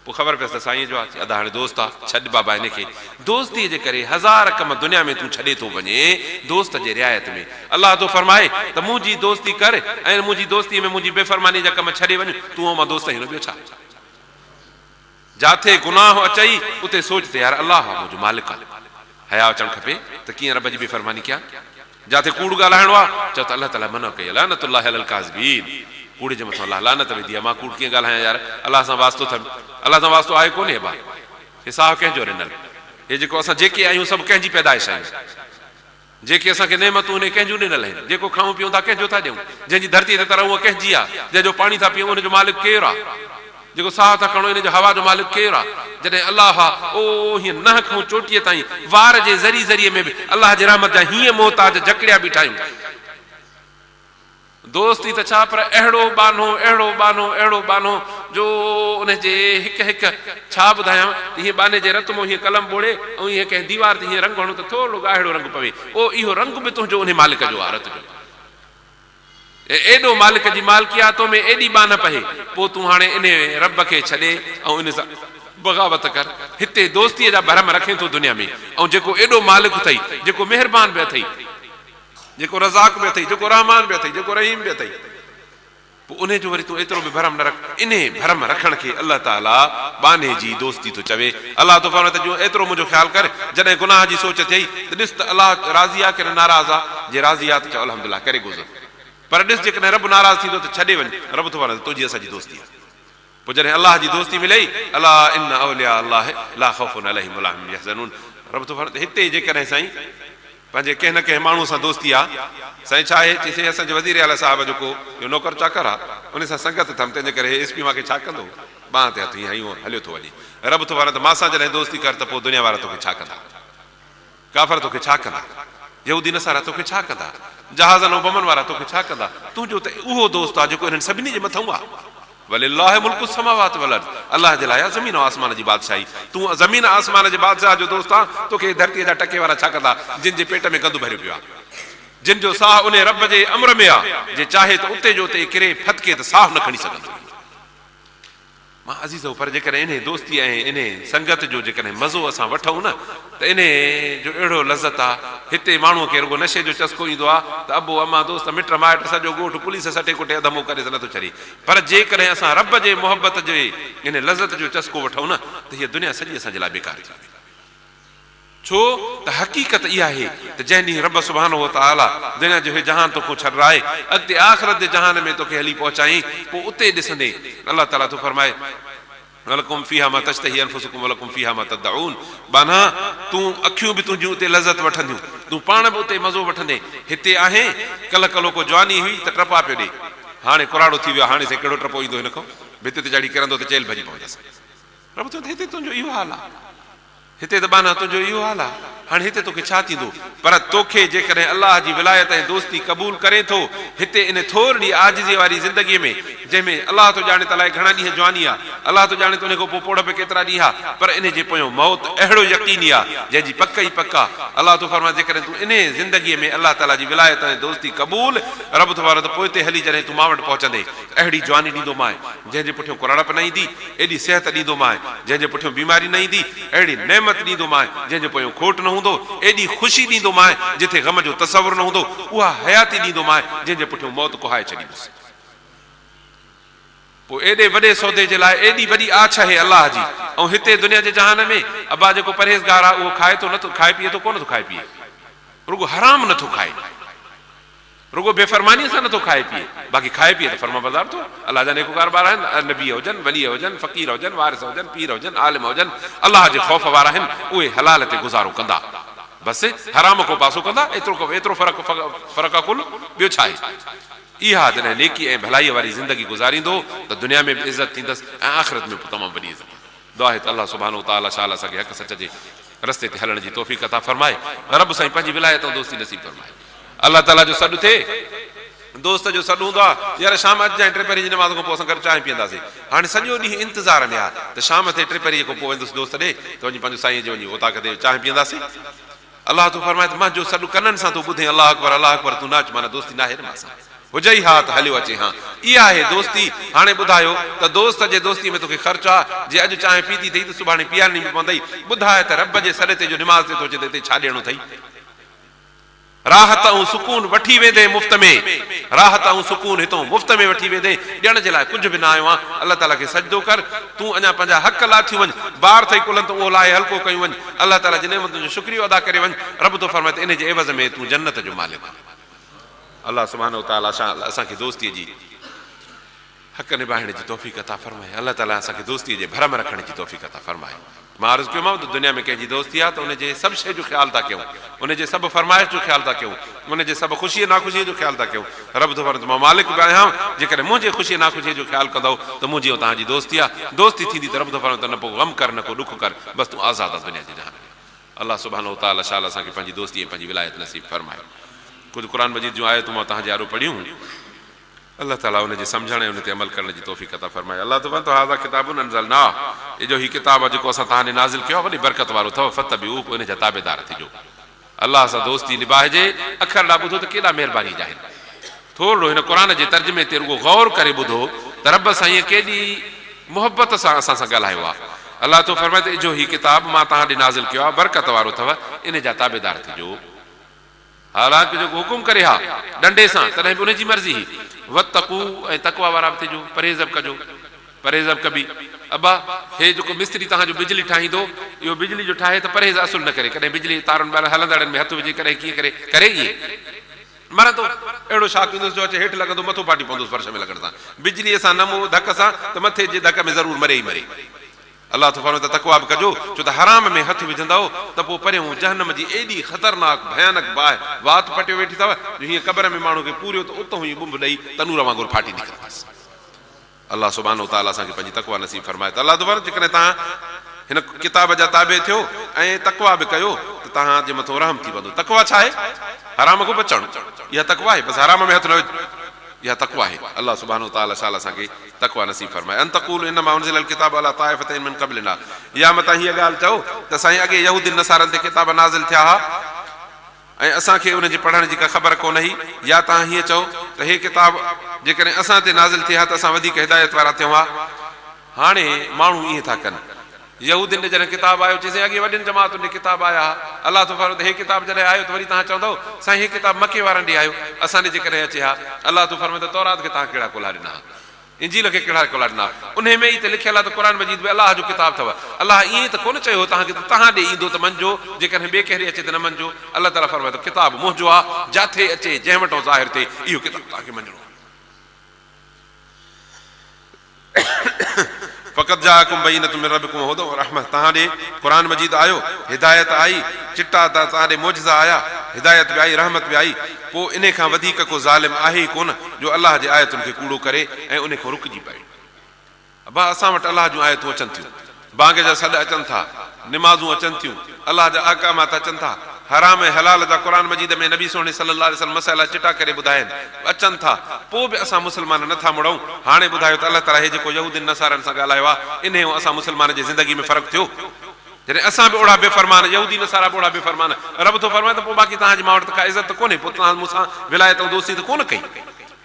پوء خبر پيس ته سائينء جو آ. چي ادا هاڻي دوست آ ڇڏ بابا هن کي. دوستيء جي ڪري هزار ڪم دنيا ۾ تون ڇڏي ٿو وڃين دوست جي رعايت ۾. الله ٿو فرمائي ته منهنجي دوستي ڪر ۽ منهنجي دوستيء ۾ منهنجي بيفرمانيء جا ڪم ڇڏي وڃ. تون ۽ مان دوست آهيون نه ٻيو ڇا؟ جاٿي گناهه اچئي اتي سوچ ته يار الله آ منهنجو مالڪ آ. حياء اچڻ کپي ته ڪيئن رب جي بي فرماني ڪيان. جاٿي ڪوڙ ڳالهائڻو آ چئو ته الله تعالي منع ڪئي آ لعنت الله علي الڪاذبين ڪوڙي جي مٿان الله لعنت وڌي آ مان ڪوڙ ڪيئن ڳالهايان يار الله سان واسطو اٿم الله سان واسطو آهي ڪونهي ابا هي ساهه ڪنهن جو ڏنل هي جيڪو اسان جيڪي آهيون سڀ ڪنهن جي پيدائش آهيون. جيڪي اسان کي نعمتون انهي ڪنهن جون ڏنل آهن؟ جيڪو کائون پيئون ٿا ڪنهن جو ٿا ڏيون؟ جنهن جي ڌرتيء تي ٿا رهون اها ڪنهن جي آ؟ جنهن جو پاڻي ٿا پيئون ان جو مالڪ ڪير آ؟ جيڪو ساهه ٿا کڻون ان جو هوا جو مالڪ ڪير آ؟ جڏهن الله آ او هيئن ننهن کان چوٽيء تائين وار جي ذري ذري ۾ به الله جي رحمت جا هيئن محتاج جڪڙيا بيٺا آهيون. دوستي ته ڇا پر اهڙو ٻانهو، اهڙو ٻانهو، اهڙو ٻانهو جو ان جي هڪ هڪ ڇا ٻڌايان ته هيئن ٻانهي جي رت مان هيئن قلم ٻوڙي ۽ هيئن ڪنهن ديوار تي هيئن رنگ هڻو ته ٿورڙو ڳاهڙو رنگ پوي او اهو رنگ به تنهنجو انهي مالڪ جو آ رت جو اي ايڏو مالڪ جي مالڪي آ تو ۾ ايڏي ٻانهپ اهي پوء تون هاڻي انهي رب کي ڇڏي ۽ ان سان بغاوت ڪر هتي دوستيء جا ڀرم رکين ٿو دنيا ۾ ۽ جيڪو ايڏو مالڪ اٿئي جيڪو مهربان به اٿئي جيڪو رزاق به اٿئي، جيڪو رحمان به اٿئي، جيڪو رحيم به اٿئي، پوء انهي جو وري تون ايترو به ڀرم نه رک. انهي ڀرم رکڻ کي الله تعاليٰ ٻانهي جي دوستي ٿو چوي. الله ٿو فرمائي ته جون ايترو منهنجو خيال ڪر، جڏهن گناهه جي سوچ ٿئي ته ڏس ته الله راضي آ ڪي نه ناراض آ، جي راضي آ ته چئو الحمدلله ڪري گذر، پر ڏس جيڪڏهن رب ناراض ٿيندو ته ڇڏي وڃ، رب ٿو فرمائي ته تنهنجي اسان جي دوستي آ. پوء جڏهن الله جي دوستي ملئي، الا ان اولياء الله لا خوف عليهم ولا هم يحزنون رب ٿو فرمائي ته هتي جيڪڏهن سائين پنهنجي ڪنهن نه ڪنهن ماڻهوء سان دوستي آ، سائين ڇا آهي؟ چي سائين اسان جي وزير اعليٰ صاحب جو ڪو اهو نوڪر چاڪر آ، ان سان سنگت اٿم، تنهن جي ڪري هي ايس پي مان کي ڇا ڪندو؟ ٻانهن تي هٿ هيئن هنيو هليو ٿو وڃي. رب ٿو فرمائي ته مان سان جڏهن دوستي ڪر ته پوء دنيا وارا توکي ڇا ڪندا؟ ڪافر توکي ڇا ڪندا؟ يهودي نصارا توکي ڇا ڪندا؟ جهازن ۽ بمن وارا توکي ڇا ڪندا؟ تنهنجو ته اهو دوست آ جيڪو انهن سڀني جي مٿئون آ. ولله ملڪ السماوات والارض الله جي لاء آ زمين ۽ آسمان جي بادشاهي. تون زمين ۽ آسمان جي بادشاهه جو دوست آن، توکي هي ڌرتيء جا ٽڪي وارا ڇا ڪندا، جن جي پيٽ ۾ گند ڀريو پيو آ. جن جو ساهه انهي رب جي امر ۾ آ، جي چاهي ته اتي جو اتي ئي ڪري ڦٿڪي ته ساهه نه کڻي سگهندو. مان عزيزؤ پر جيڪڏهن انهي دوستي ۽ انهي سنگت جو جيڪڏهن مزو اسان وٺون نه ته انهي جو اهڙو لذت آ هتي ماڻهو کي رڳو نشي جو چسڪو ايندو آ ته ابو امان دوست مٽ مائٽ سڄو ڳوٺ پوليس سٽي ڪٽي اڌ مئو ڪريس نٿو ڇڏي پر جيڪڏهن اسان رب جي محبت جي انهي لذت جو چسڪو وٺون نه ته هيء دنيا سڄي اسان جي لاء بيڪار ٿي ويندي. ڇو ته حقيقت اها آهي ته جنهن ڏينهن رب سبحانه وتعاليٰ دنيا جو هي جهان توکون ڇڏرائي اڳتي آخرت جي جهان ۾ توکي هلي پهچائين پوء اتي ڏسندين الله تعاليٰ ٿو فرمائي ولڪم فيها ما تشتهي انفسڪم ولڪم فيها ما تدعون ٻانها تون اکيون به تنهنجون اتي لذت وٺنديون تون پاڻ به اتي مزو وٺندين هتي آهين ڪلهه ڪلهوڪو جواني هئي ته ٽپا پيو ڏي هاڻي ڪراڙو ٿي ويو آهي هاڻي سائين ڪهڙو ٽپو ايندو هن کان ڀت تي چڙهي ڪرندو ته چيلهه ڀڄي پوندس رب چوندو هتي تنهنجو اهو حال آهي هتي ته ٻانها تنهنجو اهو حال آهي، هاڻي هتي توکي ڇا ٿيندو؟ پر توکي جيڪڏهن الله جي ولايت ۽ دوستي قبول ڪرين ٿو، هتي ان ٿورڙي عاجزيء واري زندگيء ۾، جنهن ۾ الله ٿو ڄاڻي ته الائي گهڻا ڏينهن جواني آ، الله ٿو ڄاڻي ته ان کان پوء پوڙهپ ڪيترا ڏينهن آ، پر انهي جي پويون موت اهڙو يقيني آ، جنهن جي پڪ ئي پڪ آ. الله ٿو فرمائي جيڪڏهن تون انهي زندگيء ۾ الله تعاليٰ جي ولايت ۽ دوستي قبول، رب ٿو فرمائي ته پوئتي هلي جڏهن تون مان وٽ پهچندين ته اهڙي جواني ڏيندومانء، جنهن جي پٺيون ڪراڙپ نه ايندي، ايڏي صحت ڏيندومانء، جنهن جي پٺيون بيماري نه ايندي، اهڙي نعمت. نعمت ڏيندومانء، جنهن جو پويون کوٽ نه هوندو، ايڏي خوشي ڏيندومانء، جتي غم جو تصور نه هوندو، اها حياتي ڏيندومانء، جنهن جي پٺيون موت ڪهائي ڇڏيندس. پوء ايڏي وڏي سودي جي لاء ايڏي وڏي آڇ آهي الله جي ۽ هتي دنيا جي جهان ۾ ابا جيڪو پرهيزگار آهي اهو کائي ٿو نه ٿو کائي پيئي ٿو ڪونه ٿو کائي پيئي رڳو حرام نه ٿو کائي رڳو بي فرمانيء سان نه ٿو کائي پيئي باقي کائي پيئي ته فرمانبردار ٿو الله جا نيڪوڪار ٻار آهن نبي هجن ولي هجن فقير هجن وارث هجن پير هجن عالم هجن الله جي خوف وارا آهن اهي حلال تي گذارو ڪندا بس حرام کان پاسو ڪندا ايترو ايترو فرق فرق آ ڪل ٻيو ڇا آهي. اها جڏهن نيڪي ۽ ڀلائيء واري زندگي گذاريندو ته دنيا ۾ به عزت ٿيندس ۽ آخرت ۾ به تمام وڏي عزت ٿيندس. دعا آهي ته الله سبحانه وتعاليٰ شال اسان کي حق سچ جي رستي تي هلڻ جي توفيق عطا فرمائي. رب سائين پنهنجي ولايت ۽ دوستي نصيب فرمائي. الله تعاليٰ جو سڏ ٿئي. دوست جو سڏ هوندو آهي، يار شام اچجانء ٽيپهري جي نماز کان پوء اسان گڏ چانهه پيئنداسين. هاڻي سڄو ڏينهن انتظار ۾ آهي ته شام ٿئي ٽيپهريء کان پوء ويندس دوست ڏي ته وڃي پنهنجو سائينء جي وڃي اوطاق تي چانهه پيئنداسين. الله ٿو فرمائي ته منهنجو سڏ ڪنن سان تون ٻڌين الله اڪبر الله اڪبر تون نه اچ معنيٰ دوستي ناهي نه مان سان هجئي ها ته هليو اچين ها اها آهي دوستي هاڻي ٻڌايو ته دوست جي دوستي ۾ توکي خرچ آ جي اڄ چانهه پيتي اٿئي ته سڀاڻي پيارڻي به پوندئي ٻڌاء ته رب جي سڏ تي جو نماز تي ٿو اچين ته اتي ڇا ڏيڻو اٿئي راحت ۽ سڪون وٺي ويندين مفت ۾ راحت ۽ سڪون هتون مفت ۾ وٺي ويندين ڏيڻ جي لاء ڪجهه به نه آيو آهيان الله تعاليٰ کي سجدو ڪر تون اڃا پنهنجا حق لاٿيون وڃ بار اٿئي ڪلهن ته اهو لاهي هلڪو ڪيون وڃ الله تعاليٰ جي نعمتن جو شڪريو ادا ڪري وڃ، رب ٿو فرمائي ته انهي جي عيوض ۾ تون جنت جو مالڪ آهين. الله سبحانه وتعاليٰ اسان کي دوستيء جي حق نباهڻ جي توفيق عطا فرمائي. الله تعاليٰ اسان کي دوستيء جي ڀرم رکڻ جي توفيق عطا فرمائي. مان عرض ڪيومانو ته دنيا ۾ ڪنهن جي دوستي آهي ته ان جي سڀ شيء جو خيال ٿا ڪيون، ان جي سڀ فرمائش جو خيال ٿا ڪيون، ان جي سڀ خوشيء ناخوشيء جو خيال ٿا ڪيون. رب ٿو فرمائي ته مان مالڪ به آهيان، جيڪڏهن منهنجي خوشيء ناخوشيء جو خيال ڪندؤ ته منهنجي ۽ توهان جي دوستي آهي. دوستي ٿيندي ته رب ٿو فرمائي ته نه پوء غم ڪر نه ڪو ڏک ڪر، بس تون آزاد آن دنيا جي جهان ۾. الله سبحانه وتعالي شال اسان کي پنهنجي دوستي ۽ پنهنجي ولايت نصيب فرمائي. ڪجهه قرآن مجيد جون آيتون مان توهان جي آڏو پڙهيون. الله تعالي ان جي سمجهڻ ۽ ان تي عمل ڪرڻ جي توفيق عطا فرمائي. الله ٿو فرمائي ته هذا ڪتاب انزلناه هي جو هي ڪتاب آهي جيڪو اسان توهان ڏي نازل ڪيو آهي وڏي برڪت وارو اٿو فاتبعوه پوء ان جا تابعدار ٿجو. الله سان دوستي نباهجي اکر ڏا ٻڌو ته ڪيڏا مهرباني جا آهن. ٿورڙو هن قرآن جي ترجمي تي رڳو غور ڪري ٻڌو ته رب سائينء ڪيڏي محبت سان اسان سان ڳالهايو آهي. الله ٿو فرمائي ته اجهو هي ڪتاب مان توهان ڏي نازل ڪيو آهي برڪت وارو اٿو ان جا تابعدار ٿجو. حالانڪ جو ڪو حڪم ڪري ها ڏنڊي سان تڏهن به ان جي مرضي هئي. واتقو ۽ تقويٰ وارا به ٿجو، پرهيز به ڪجو. پرهيز به ڪبي. ابا! هي جيڪو مستري توهان جو بجلي ٺاهيندو، اهو بجلي جو ٺاهي ته پرهيز اصل نه ڪري، ڪڏهن بجلي جي تارن ٻارن هلندڙن ۾ هٿ وجهي ڪڏهن ڪيئن ڪري، ڪري ائين. مرندو. اهڙو شاڪ ايندس جو اچي هيٺ لڳندو، مٿو ڦاٽي پوندس فرش ۾ لڳڻ سان. بجليء سان نه مئو ڌڪ سان ته مٿي جي ڌڪ ۾ ضرور مري ئي مري. الله ٿو فرمائي ته تقويٰ به ڪجو، ڇو ته حرام ۾ هٿ وجهندؤ ته پوء پريون جهنم جي ايڏي خطرناڪ ڀيانڪ باهه وات پٽيو ويٺي اٿو، جو هيئن قبر ۾ ماڻهو کي پوريو ته اتهون ئي ٻنڀ ڏئي تنور وانگر ڦاٽي نڪرندس. الله سبحانه وتعاليٰ اسان کي پنهنجي تقويٰ نصيب فرمائي ته الله ٿو فرمائي جيڪڏهن توهان هن ڪتاب جا تابع ٿيو ۽ تقويٰ به ڪيو ته توهان جي مٿو رحم ٿي پوندو. تقويٰ ڇا آهي؟ حرام کان بچڻ اها تقويٰ آهي. بس حرام ۾ هٿ نه وجهه اها تقويٰ آهي. الله سبحانه وتعاليٰ شال اسان کي تقويٰ نصيب فرمائي. ان تقولوا انما انزل الڪتاب علي طائفتين من قبلنا يا متان هيء ڳالهه چئو ته سائين اڳي يهودين نصارن تي ڪتاب نازل ٿيا ها ۽ اسان کي انهن جي پڙهڻ جي ڪا خبر ڪونه هئي يا توهان هيئن چئو ته هي ڪتاب جيڪڏهن اسان تي نازل ٿئي ها ته اسان وڌيڪ هدايت وارا ٿيون ها. هاڻي ماڻهو ائين ٿا ڪن. يهودين ڏي جڏهن ڪتاب آيو، چي سائين اڳي وڏين جماعتن ڏي ڪتاب آيا ها. الله ٿو فرمائي ته هي ڪتاب جڏهن آيو ته وري توهان چوندؤ، سائين هي ڪتاب مڪي وارن ڏي آيو، اسان ڏي جيڪڏهن اچي ها. الله ٿو فرمائي ته تورات کي توهان ڪهڙا ڪلها ڏنا ها؟ انجيل کي ڪهڙا ڪلها ڏنا ها؟ انهي ۾ ئي ته لکيل آهي ته قرآن مجيد به الله جو ڪتاب اٿو. الله ائين ته ڪونه چيو هو توهان کي ته توهان ڏي ايندو ته مڃجو، جيڪڏهن ٻئي ڪنهن ڏي اچي ته نه مڃجو. الله تعاليٰ فرمائي ٿو ڪتاب منهنجو آهي، جاٿي اچي، جنهن وٽان ظاهر ٿئي، اهو ڪتاب توهان کي مڃڻو آهي. فقد جاءڪم بينة من ربڪم وهدي ورحمة توهان ڏي قرآن مجيد آيو، هدايت آئي، چٽا توهان ڏي معجزا آيا، هدايت به آئي، رحمت به آئي، پوء انهي کان وڌيڪ ڪو ظالم آهي ئي ڪونه جو الله جي آيتن کي ڪوڙو ڪري ۽ انهي کان رڪجي پوي. ابا اسان وٽ الله جون آيتون اچن ٿيون، بانگ جا سڏ اچن ٿا، نمازون اچن ٿيون، الله جا احڪامات اچن ٿا، حرام ۽ حلال جا قرآن مجيد ۾ نبي سهڻي صلي الله عليه وسلم مسئلا چٽا ڪري ٻڌايا آهن، اچن ٿا، پوء به اسان مسلمان نه ٿا مڙون، هاڻي ٻڌايو ته الله تعالي هي جيڪو يهودين نصارن سان ڳالهايو آهي، انهي ۽ اسان مسلمانن جي زندگي ۾ فرق ٿيو؟ جڏهن اسان به اوڙا بي فرمان، يهودي نصارا به اوڙا بي فرمان، رب ٿو فرمائي ته پوء باقي توهان جي مان وٽ ته ڪا عزت ته ڪونهي، پوء توهان مون سان ولايت ۽ دوستي ته ڪونه ڪئي.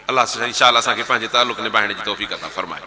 الله سائين شال اسان کي پنهنجي تعلق نڀائڻ جي توفيق عطا فرمائي.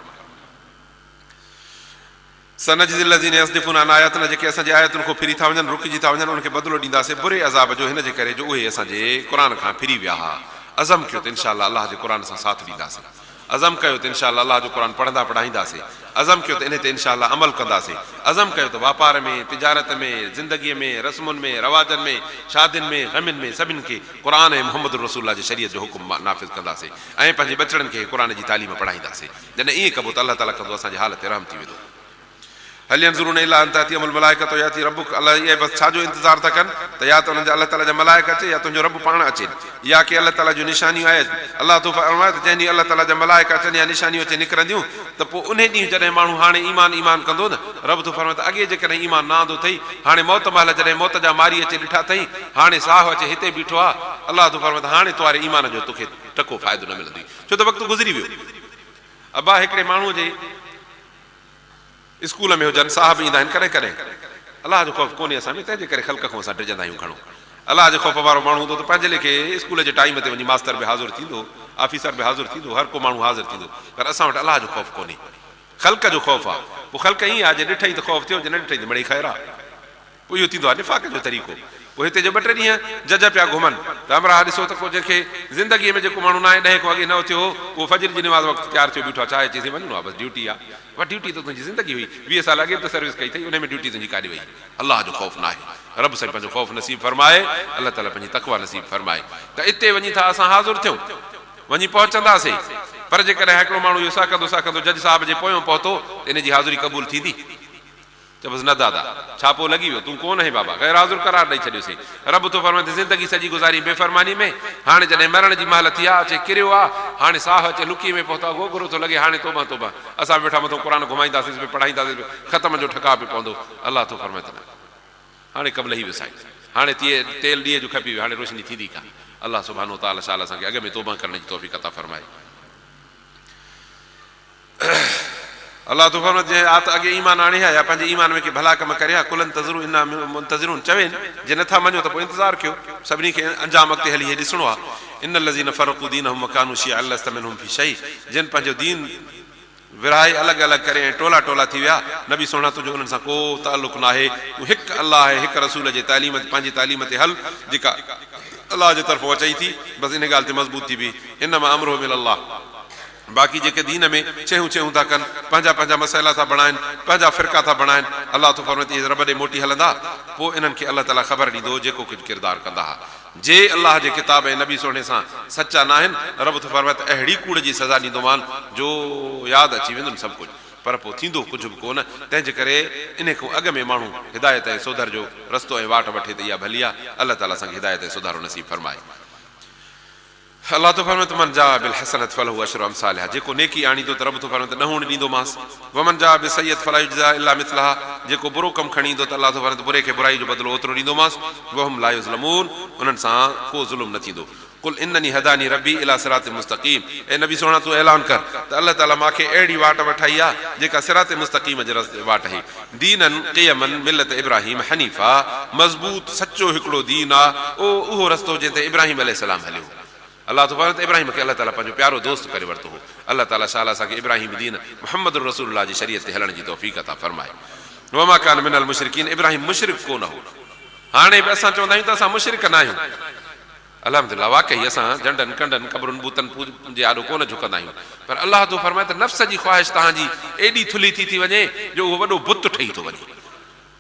سنجزي الذين يصدفون عن آياتنا جيڪي اسان جي آيتن کان ڦري ٿا وڃن، رڪجي ٿا وڃن، انهن کي بدلو ڏينداسين بري عذاب جو هن جي ڪري جو اهي اسان جي قرآن کان ڦري ويا ها. عزم ڪيو ته انشاء الله الله جي قرآن سان ساٿ ڏينداسين. عزم ڪيو ته انشاء الله الله جو قرآن پڙهندا پڙهائينداسين. عزم ڪيو ته انهي تي انشاء الله عمل ڪنداسين. عزم ڪيو ته واپار ۾، تجارت ۾، زندگيء ۾، رسمن ۾، رواجن ۾، شادين ۾، غمين ۾ سڀني کي قرآن ۽ محمد رسول الله جي شريعت جو حڪم نافذ ڪنداسين ۽ پنهنجي ٻچڙن کي قرآن جي تعليم پڙهائينداسين. جڏهن ائين ڪبو ته الله تعاليٰ ڪندو اسان جي حال تي رحم ٿي ويندو. هل ينظرون الا ان تاتيهم الملائڪة او ياتي ربک الله اهي بس ڇا جو انتظار ٿا ڪن ته يا ته انهن جا الله تعاليٰ جا ملائڪ اچي يا تنهنجو رب پاڻ اچين يا ڪي الله تعاليٰ جون نشانيون آيت الله ٿو فرمائي ته جنهن ڏينهن الله تعاليٰ جا ملائڪ اچن يا نشانيون اچي نڪرنديون ته پوء انهي ڏينهن جڏهن ماڻهو هاڻي ايمان ايمان ڪندو نه رب ٿو فرمائي ته اڳي جيڪڏهن ايمان نه آندو اٿئي هاڻي موت مهل جڏهن موت جا ماري اچي ڏٺا اٿئي هاڻي ساهه اچي هتي بيٺو آ الله ٿو فرمائي ته هاڻي تو واري ايمان جو توکي ٽڪو فائدو نه ملندوئي ڇو ته وقت گذري ويو. ابا هڪڙي ماڻهوء جي اسڪول ۾ هجن صاحب ايندا آهن ڪڏهن ڪڏهن. الله جو خوف ڪونهي اسان ۾ تنهن جي ڪري خلق کان اسان ڊڄندا آهيون گهڻو. الله جي خوف وارو ماڻهو هوندو ته پنهنجي ليکي اسڪول جي ٽائيم تي وڃي ماستر به حاضر ٿيندو، آفيسر به حاضر ٿيندو، هر ڪو ماڻهو حاضر ٿيندو پر اسان وٽ الله جو خوف ڪونهي. خلق جو خوف آ. پوء خلق ائين آ جي ڏٺئي ته خوف ٿيو جي نه ڏٺئي ته مڙئي خير آ. پوء اهو ٿيندو آهي نفاق جو طريقو. پوء هتي جو ٻه ٽي ڏينهن جج پيا گهمن ته همراهه ڏسو ته ڪو جنهن کي زندگيء ۾ جيڪو ماڻهو نائين ڏهين کان اڳي نه اٿيو هو، اهو فجر جي نماز وقت تيار ٿيو بيٺو آهي. ڇا آهي؟ چيس وڃڻو آهي بس ڊيوٽي آهي. بابا ڊيوٽي ته تنهنجي زندگي هئي، 20 سال اڳي به ته سروس ڪئي اٿئي، انهي ۾ ڊيوٽي تنهنجي ڪاڏي وئي؟ الله جو خوف ناهي. رب سائين پنهنجو خوف نصيب فرمائي، الله تعاليٰ پنهنجي تقويٰ نصيب فرمائي ته اتي وڃي ٿا اسان حاضر ٿيون، وڃي پهچنداسين. پر جيڪڏهن هڪڙو ماڻهو اهو سهڪندو سهڪندو جج صاحب جي پويون پهتو ته ان جي حاضري قبول ٿيندي؟ چيس، نه دادا، ڇاپو لڳي ويو، تون ڪونه آهين بابا، غير حاضر قرار ڏئي ڇڏيوسين. رب ٿو فرمائي ته زندگي سڄي گذارين بي فرماني ۾، هاڻي جڏهن مرڻ جي مهل ٿي آ، اچي ڪريو آ، هاڻي ساهه اچي لڪيء ۾ پهتو آ، گوگهرو ٿو لڳي، هاڻي توبهن توبهن، اسان به ويٺا مٿون قرآن گهمائينداسينس به پڙهائينداسينس به، ختم جو ٺڪاء به پوندو، الله ٿو فرمائي ته نه، هاڻي قبل هي ويو سائين، هاڻي تيل ڏيئي جو کپي ويو، هاڻي روشني ٿيندي ڪانه. الله سبحانه وتعاليٰ شال اسان کي اڳ ۾ توبهن ڪرڻ جي توفيق عطا فرمائي. الله ٿو فرمائي ته جنهن آ ته اڳي ايمان آڻي ها يا پنهنجي ايمان ۾ ڪي ڀلا ڪم ڪري ها، قل انتظروا انا منتظرون چوين، جي نٿا مڃو ته پوء انتظار ڪيو، سڀني کي انجام اڳتي هلي هي ڏسڻو آ. ان الذين فرقوا دينهم وڪانوا شيعا لست منهم في شيء جن پنهنجو دين ورهائي الڳ الڳ ڪري ۽ ٽولا ٽولا ٿي ويا، نبي سهڻا تنهنجو انهن سان ڪو تعلق ناهي، تون هڪ الله ۽ هڪ رسول جي تعليم پنهنجي تعليم تي هل جيڪا الله جي طرفون اچئي ٿي، بس انهي ڳالهه تي مضبوط ٿي بيهه، انما امرهم الي الله. باقي جيڪي دين ۾ ڇيهون ڇيهون ٿا ڪن، پنهنجا پنهنجا مسئلا ٿا بڻائن، پنهنجا فرقا ٿا بڻائن، الله ٿو فرمائي ته اهي رب ڏي موٽي هلندا، پوء انهن کي الله تعاليٰ خبر ڏيندو جيڪو ڪجهه ڪردار ڪندا ها. جي الله جي ڪتاب ۽ نبي سهڻي سان سچا ناهن، رب ٿو فرمائي ته اهڙي ڪوڙ جي سزا ڏيندومان جو ياد اچي ويندن سڀ ڪجهه، پر پوء ٿيندو ڪجهه به ڪونه، تنهن جي ڪري انهي کان اڳ ۾ ماڻهو هدايت ۽ سوڌر جو رستو ۽ واٽ وٺي ته اها ڀلي آهي، الله تعاليٰ اسان کي هدايت ۽ سڌارو نصيب فرمائي. الله ٿو فرمائي ته من جاء بالحسنة فله عشر امثالها جيڪو نيڪي آڻيندو ته رب ٿو فرمائي ته ڏهوڻ ڏيندومانس ومن جاء بالسيئة فلا يجزي الا مثلها جيڪو برو ڪم کڻي ايندو ته الله ٿو فرمائي ته بري کي برائي جو بدلو اوترو ڏيندومانس وهم لا يظلمون انهن سان ڪو ظلم نه ٿيندو قل انني هداني ربي الي صراط مستقيم اي نبي سهڻا تون اعلان ڪر ته الله تعالي مان کي اهڙي واٽ وٺائي آ جيڪا صراط مستقيم جي واٽ اهي دينا قيما ملة ابراهيم حنيفا مضبوط سچو هڪڙو دين آ اهو رستو جنهن تي ابراهيم عليه السلام هليو هو. الله ٿو فرمائي ته ابراهيم کي الله تعالي پنهنجو پيارو دوست ڪري ورتو هو. الله تعالي شال اسان کي ابراهيمي دين محمد رسول الله جي شريعت تي هلڻ جي توفيق عطا فرمائي. وما ڪان من المشرڪين ابراهيم مشرڪ ڪو نه هو. هاڻي به اسان چوندا آهيون ته اسان مشرڪ ناهيون. الحمدلله واقعي اسان جهنڊن، ڪنڊن، قبرن، بوتن جي آڏو ڪونه جهڪندا آهيون پر الله ٿو فرمائي ته نفس جي خواهش توهان جي ايڏي ٿلهي ٿي ٿي وڃي جو اهو وڏو بت ٺهي ٿو وڃي.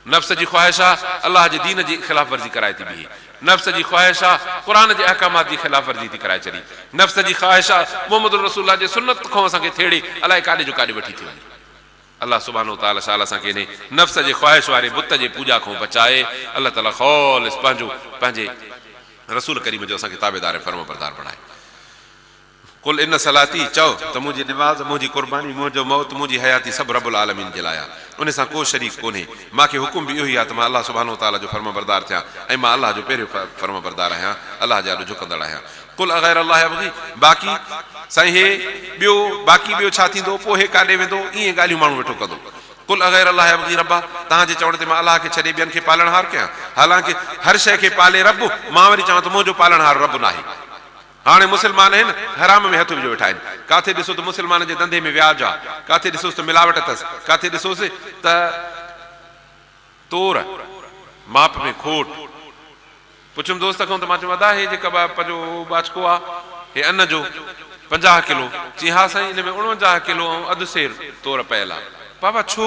نفس جي خواهش آ الله جي دين جي خلاف ورزي ڪرائي ٿي بيهي. نفس جي خواهش آ قرآن جي احڪامات جي خلاف ورزي ٿي ڪرائي ڇڏي. نفس جي خواهش آ محمد رسول الله جي سنت کان اسان کي ٿيڙي الائي ڪاڏي جو ڪاڏي وٺي ٿي وڃي. الله سبحانه وتعالي شال اسان کي انهي نفس جي خواهش واري بت جي پوڄا کان بچائي. الله تعالي خالص پنهنجو پنهنجي رسول ڪريم جو اسان کي تابعدار ۽ فرمانبردار بڻائي. قل ان صلاتي، چؤ ته منهنجي نماز، منهنجي قرباني، منهنجو موت، منهنجي حياتي سڀ رب العالمين جي لاء آهي، ان سان ڪو شريڪ ڪونهي. مان کي حڪم به اهو ئي آهي ته مان الله سبحانه وتعالي جو فرمانبردار ٿيان ۽ مان الله جو پهريون فرمانبردار آهيان، الله جي آڏو جهڪندڙ آهيان. قل اغير الله ابغي، باقي سائين هي ٻيو، باقي ٻيو ڇا ٿيندو، پوء هي ڪاڏي ويندو، ائين ڳالهيون ماڻهو ويٺو ڪندو. قل اغير الله ابغي ربا، توهان جي چوڻ تي مان الله کي ڇڏي ٻين کي پالڻهار ڪيان؟ حالانڪه هر شيء کي پالي رب، مان وري چوان ته منهنجو پالڻهار رب ناهي. هاڻي مسلمان آهن، حرام ۾ هٿ وجهيو ويٺا آهن. ڪاٿي ڏسو ته مسلمان جي ڌنڌي ۾ وياج آ، ڪاٿي ڏسوس ته ملاوٽ اٿس، ڪاٿي ڏسوس ته تور، ماپ ۾ کوٽ. پڇيم دوست کان ته مان چيم ادا هي جيڪا پنهنجو ٻاچڪو آ، هي ان جو 50 ڪلو. چيائين ها سائين ان ۾ 49 ڪلو ۽ اڌ سير تور پيل آ. بابا ڇو؟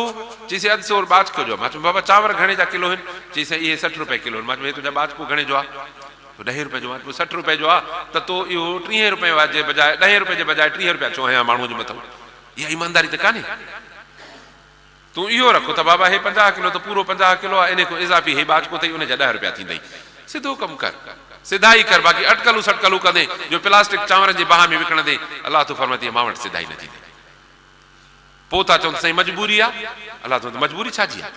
چيائين سائين اڌ سير ٻاچڪو جو آ. مان چيم بابا چانور گهڻي جا ڪلو هن؟ چيائين سائين اهي 60 روپيه ڪلو هن. مان چيم هي تنهنجا ٻاچڪو گهڻي جو آ؟ ڏهين روپئي جو آ. پوء 60 روپئي جو آ ته تو اهو ٽيهين روپئي جي بجاء ڏهين روپئي جي بجاء 30 روپيا ڇو هنيا ماڻهوء جي مٿئون؟ اها ايمانداري ته ڪانهي. تون اهو رک ته بابا هي 50 ڪلو ته پورو 50 ڪلو آ، انهي کان اضافي هي ٻاچڪو اٿئي ان جا 10 روپيا ٿيندئي. سڌو ڪم ڪر. سڌائي ڪر باقي اٽڪلون سٽڪلون ڪندين جو پلاسٽڪ چانورن جي بها ۾ وڪڻندين الله ٿو فرمائي ته اها مان وٽ سڌائي نه ٿيندي. پوء ٿا چون ته سائين مجبوري آ. الله ٿو فرمائي ته مجبوري ڇا جي آ؟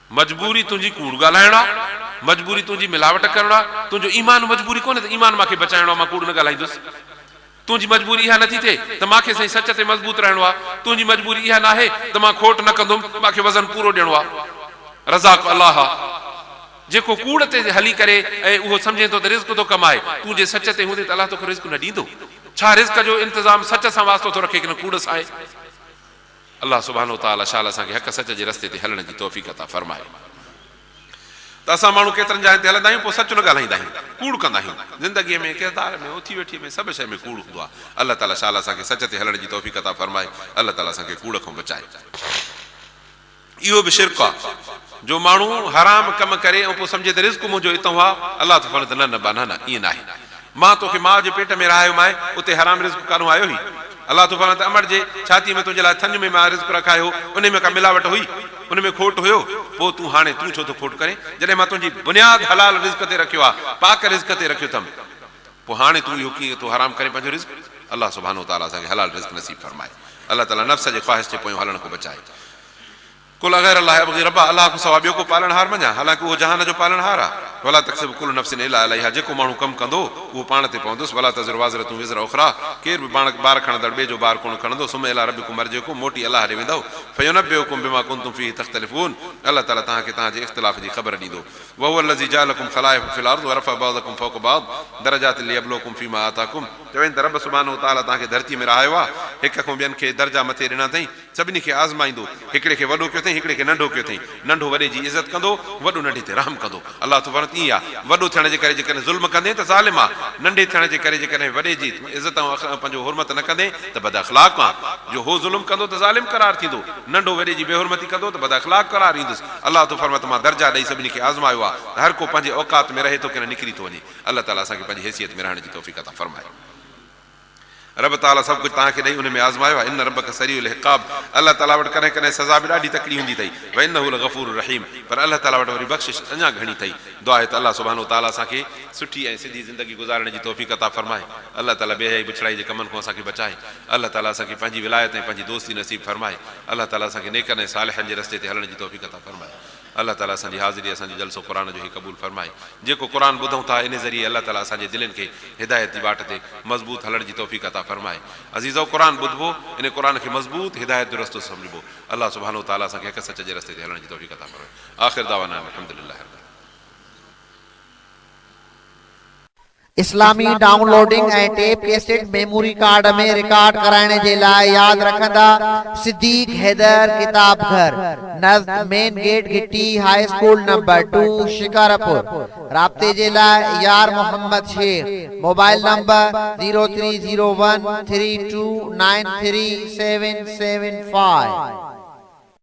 مجبوري تنهنجي ڪوڙ ڳالهائڻ آ، مجبوري تنهنجي ملاوٽ ڪرڻ آ، تنهنجو ايمان مجبوري ڪونهي ته ايمان مان کي بچائڻو آ مان ڪوڙ نه ڳالهائيندس. تنهنجي مجبوري اها نٿي ٿئي ته مان کي سائين سچ تي مضبوط رهڻو آ، تنهنجي مجبوري اها ناهي ته مان کوٽ نه ڪندم، مان کي وزن پورو ڏيڻو آ. رزاق الله آ. جيڪو ڪوڙ تي هلي ڪري ۽ اهو سمجهين ٿو ته رزق ٿو ڪمائي، تون جي سچ تي هوندين ته الله توکي رزق نه ڏيندو. ڇا رزق جو انتظام سچ سان واسطو ٿو رکي ڪي نه ڪوڙ سان آهي؟ الله سبحانه وتعالي شال اسان کي حق سچ جي رستي تي هلڻ جي توفيق عطا فرمائي ته اسان ماڻهو ڪيترن جاين تي هلندا آهيون پوء سچ نه ڳالهائيندا آهيون ڪوڙ ڪندا آهيون زندگي ۾ ڪردار ۾ اٿي ويٺي ۾ سڀ شيء ۾ ڪوڙ هوندو آهي الله تعالي شال اسان کي سچ تي هلڻ جي توفيق عطا فرمائي الله تعالي اسان کي ڪوڙ کان بچائي. اهو به شرڪ آ جو ماڻهو حرام ڪم ڪري ۽ پوء سمجهي ته رزق منهنجو اتئون آ، الله ٿو فرمائي ته نه نه ٻانها نه ائين ناهي، مان توکي ماء جي پيٽ ۾ رهايومانء اتي حرام رزق ڪاڏهون آيو هي؟ الله ٿو فرمائي ته امڙ جي ڇاتيء ۾ تنهنجي لاء ٿڃ ۾ مان رزق رکايو هو انهي ۾ ڪا ملاوٽ هئي؟ ان ۾ کوٽ هيو؟ پوء تون هاڻي تون ڇو ٿو کوٽ ڪرين؟ جڏهن مان تنهنجي بنياد حلال رزق تي رکيو آ، پاڪ رزق تي رکيو ٿم، پوء هاڻي تون اهو ڪيئن ٿو حرام ڪرين پنهنجو رزق؟ الله سبحانه وتعاليٰ اسان کي حلال رزق نصيب فرمائي. الله تعاليٰ نفس جي خواهش جي پويان هلڻ کان بچائي. قل اغير الله ابغي ربا الله کان سواء ٻيو ڪو پالڻهار مڃان حالانڪه اهو جهان جو پالڻهار آهي. ولا تڪسب ڪل نفس الا عليها جيڪو ماڻهو ڪم ڪندو اهو پاڻ تي پوندس ولا تزر وازرة وزر اخريٰ ڪير به پاڻ بار کڻندڙ ٻئي جو بار ڪونه کڻندو ثم الي ربڪم مرجعڪم موٽي الله ڏي ويندؤ فينبئڪم بما ڪنتم فيه تختلفون الله تعاليٰ توهان کي توهان جي اختلاف جي خبر ڏيندو. وهو الذي جعلڪم خلائف في الارض ورفع بعضڪم فوق بعض درجات ليبلوڪم فيما آتاڪم چوين ته رب سبحانه وتعاليٰ توهان کي ڌرتيء ۾ رهايو آهي، هڪ کان ٻين کي درجا مٿي ڏنا اٿئين، سڀني کي آزمائيندو، هڪڙي کي وڏو ڪيو اٿئين، هڪڙي کي ننڍو ڪيو اٿئين، ننڍو وڏي جي عزت ڪندو، وڏو ننڍي تي رحم ڪندو. الله ٿو فرمائي ته ائين آهي، وڏو ٿيڻ جي ڪري جيڪڏهن ظلم ڪندين ته ظالم آن، ننڍي ٿيڻ جي ڪري جيڪڏهن وڏي جي عزت ۽ پنهنجو حرمت نه ڪندين ته بداخلاق آن، جو هو ظلم ڪندو ته ظالم قرار ٿيندو، ننڍو وڏي جي بيحرمتي ڪندو ته بداخلاق قرار ايندس. الله ٿو فرمائي ته مان درجا ڏئي سڀني کي آزمايو آهي ته هر ڪو پنهنجي اوقات ۾ رهي ٿو ڪي نه نڪري ٿو وڃي. الله تعاليٰ اسان کي پنهنجي حيثيت ۾ رهڻ جي توفيق عطا فرمائي. رب تعاليٰ سڀ ڪجهه توهان کي ڏئي ان ۾ آزمايو آهي. ان ربک سريع العقاب الله تعاليٰ وٽ ڪڏهن ڪڏهن سزا به ڏاڍي تڪڙي هوندي اٿئي. وانه لغفور رحيم پر الله تعاليٰ وٽ وري بخشش اڃا گهڻي اٿئي. دعا آهي ته الله سبحانه وتعاليٰ اسان کي سٺي ۽ سڌي زندگي گذارڻ جي توفيق عطا فرمائي. الله تعاليٰ بي حيائي بڇڙائي جي ڪمن کان اسان کي بچائي. الله تعاليٰ اسان کي پنهنجي ولايت ۽ پنهنجي دوستي نصيب فرمائي. الله تعاليٰ اسان کي نيڪن ۽ صالحن جي رستي تي هلڻ جي توفيق عطا فرمائي. الله تعاليٰ اسان جي حاضري اسان جو جلسو قرآن جو هي قبول فرمائي. جيڪو قرآن ٻڌون ٿا انهي ذريعي الله تعاليٰ اسان جي دلين کي هدايت جي واٽ تي مضبوط هلڻ جي توفيق عطا فرمائي. عزيزؤ قرآن ٻڌبو انهي قرآن کي مضبوط هدايت جو رستو سمجهبو. الله سبحانه وتعاليٰ اسان کي حق سچ جي رستي تي هلڻ جي توفيق عطا فرمائي. آخر دعوانا ان الحمد لله رب العالمين. اسلامي downloading ۽ tape cassette memory card ۾ record ڪرائڻ جي لاء ياد رکندا صديق حيدر ڪتاب گهر نزد مين گيٽ گهٽي هاء اسڪول نمبر 2 شڪارپور رابطي جي لاء Yar Muhammad Shaikh mobile number zero three zero one three two nine three seven seven five.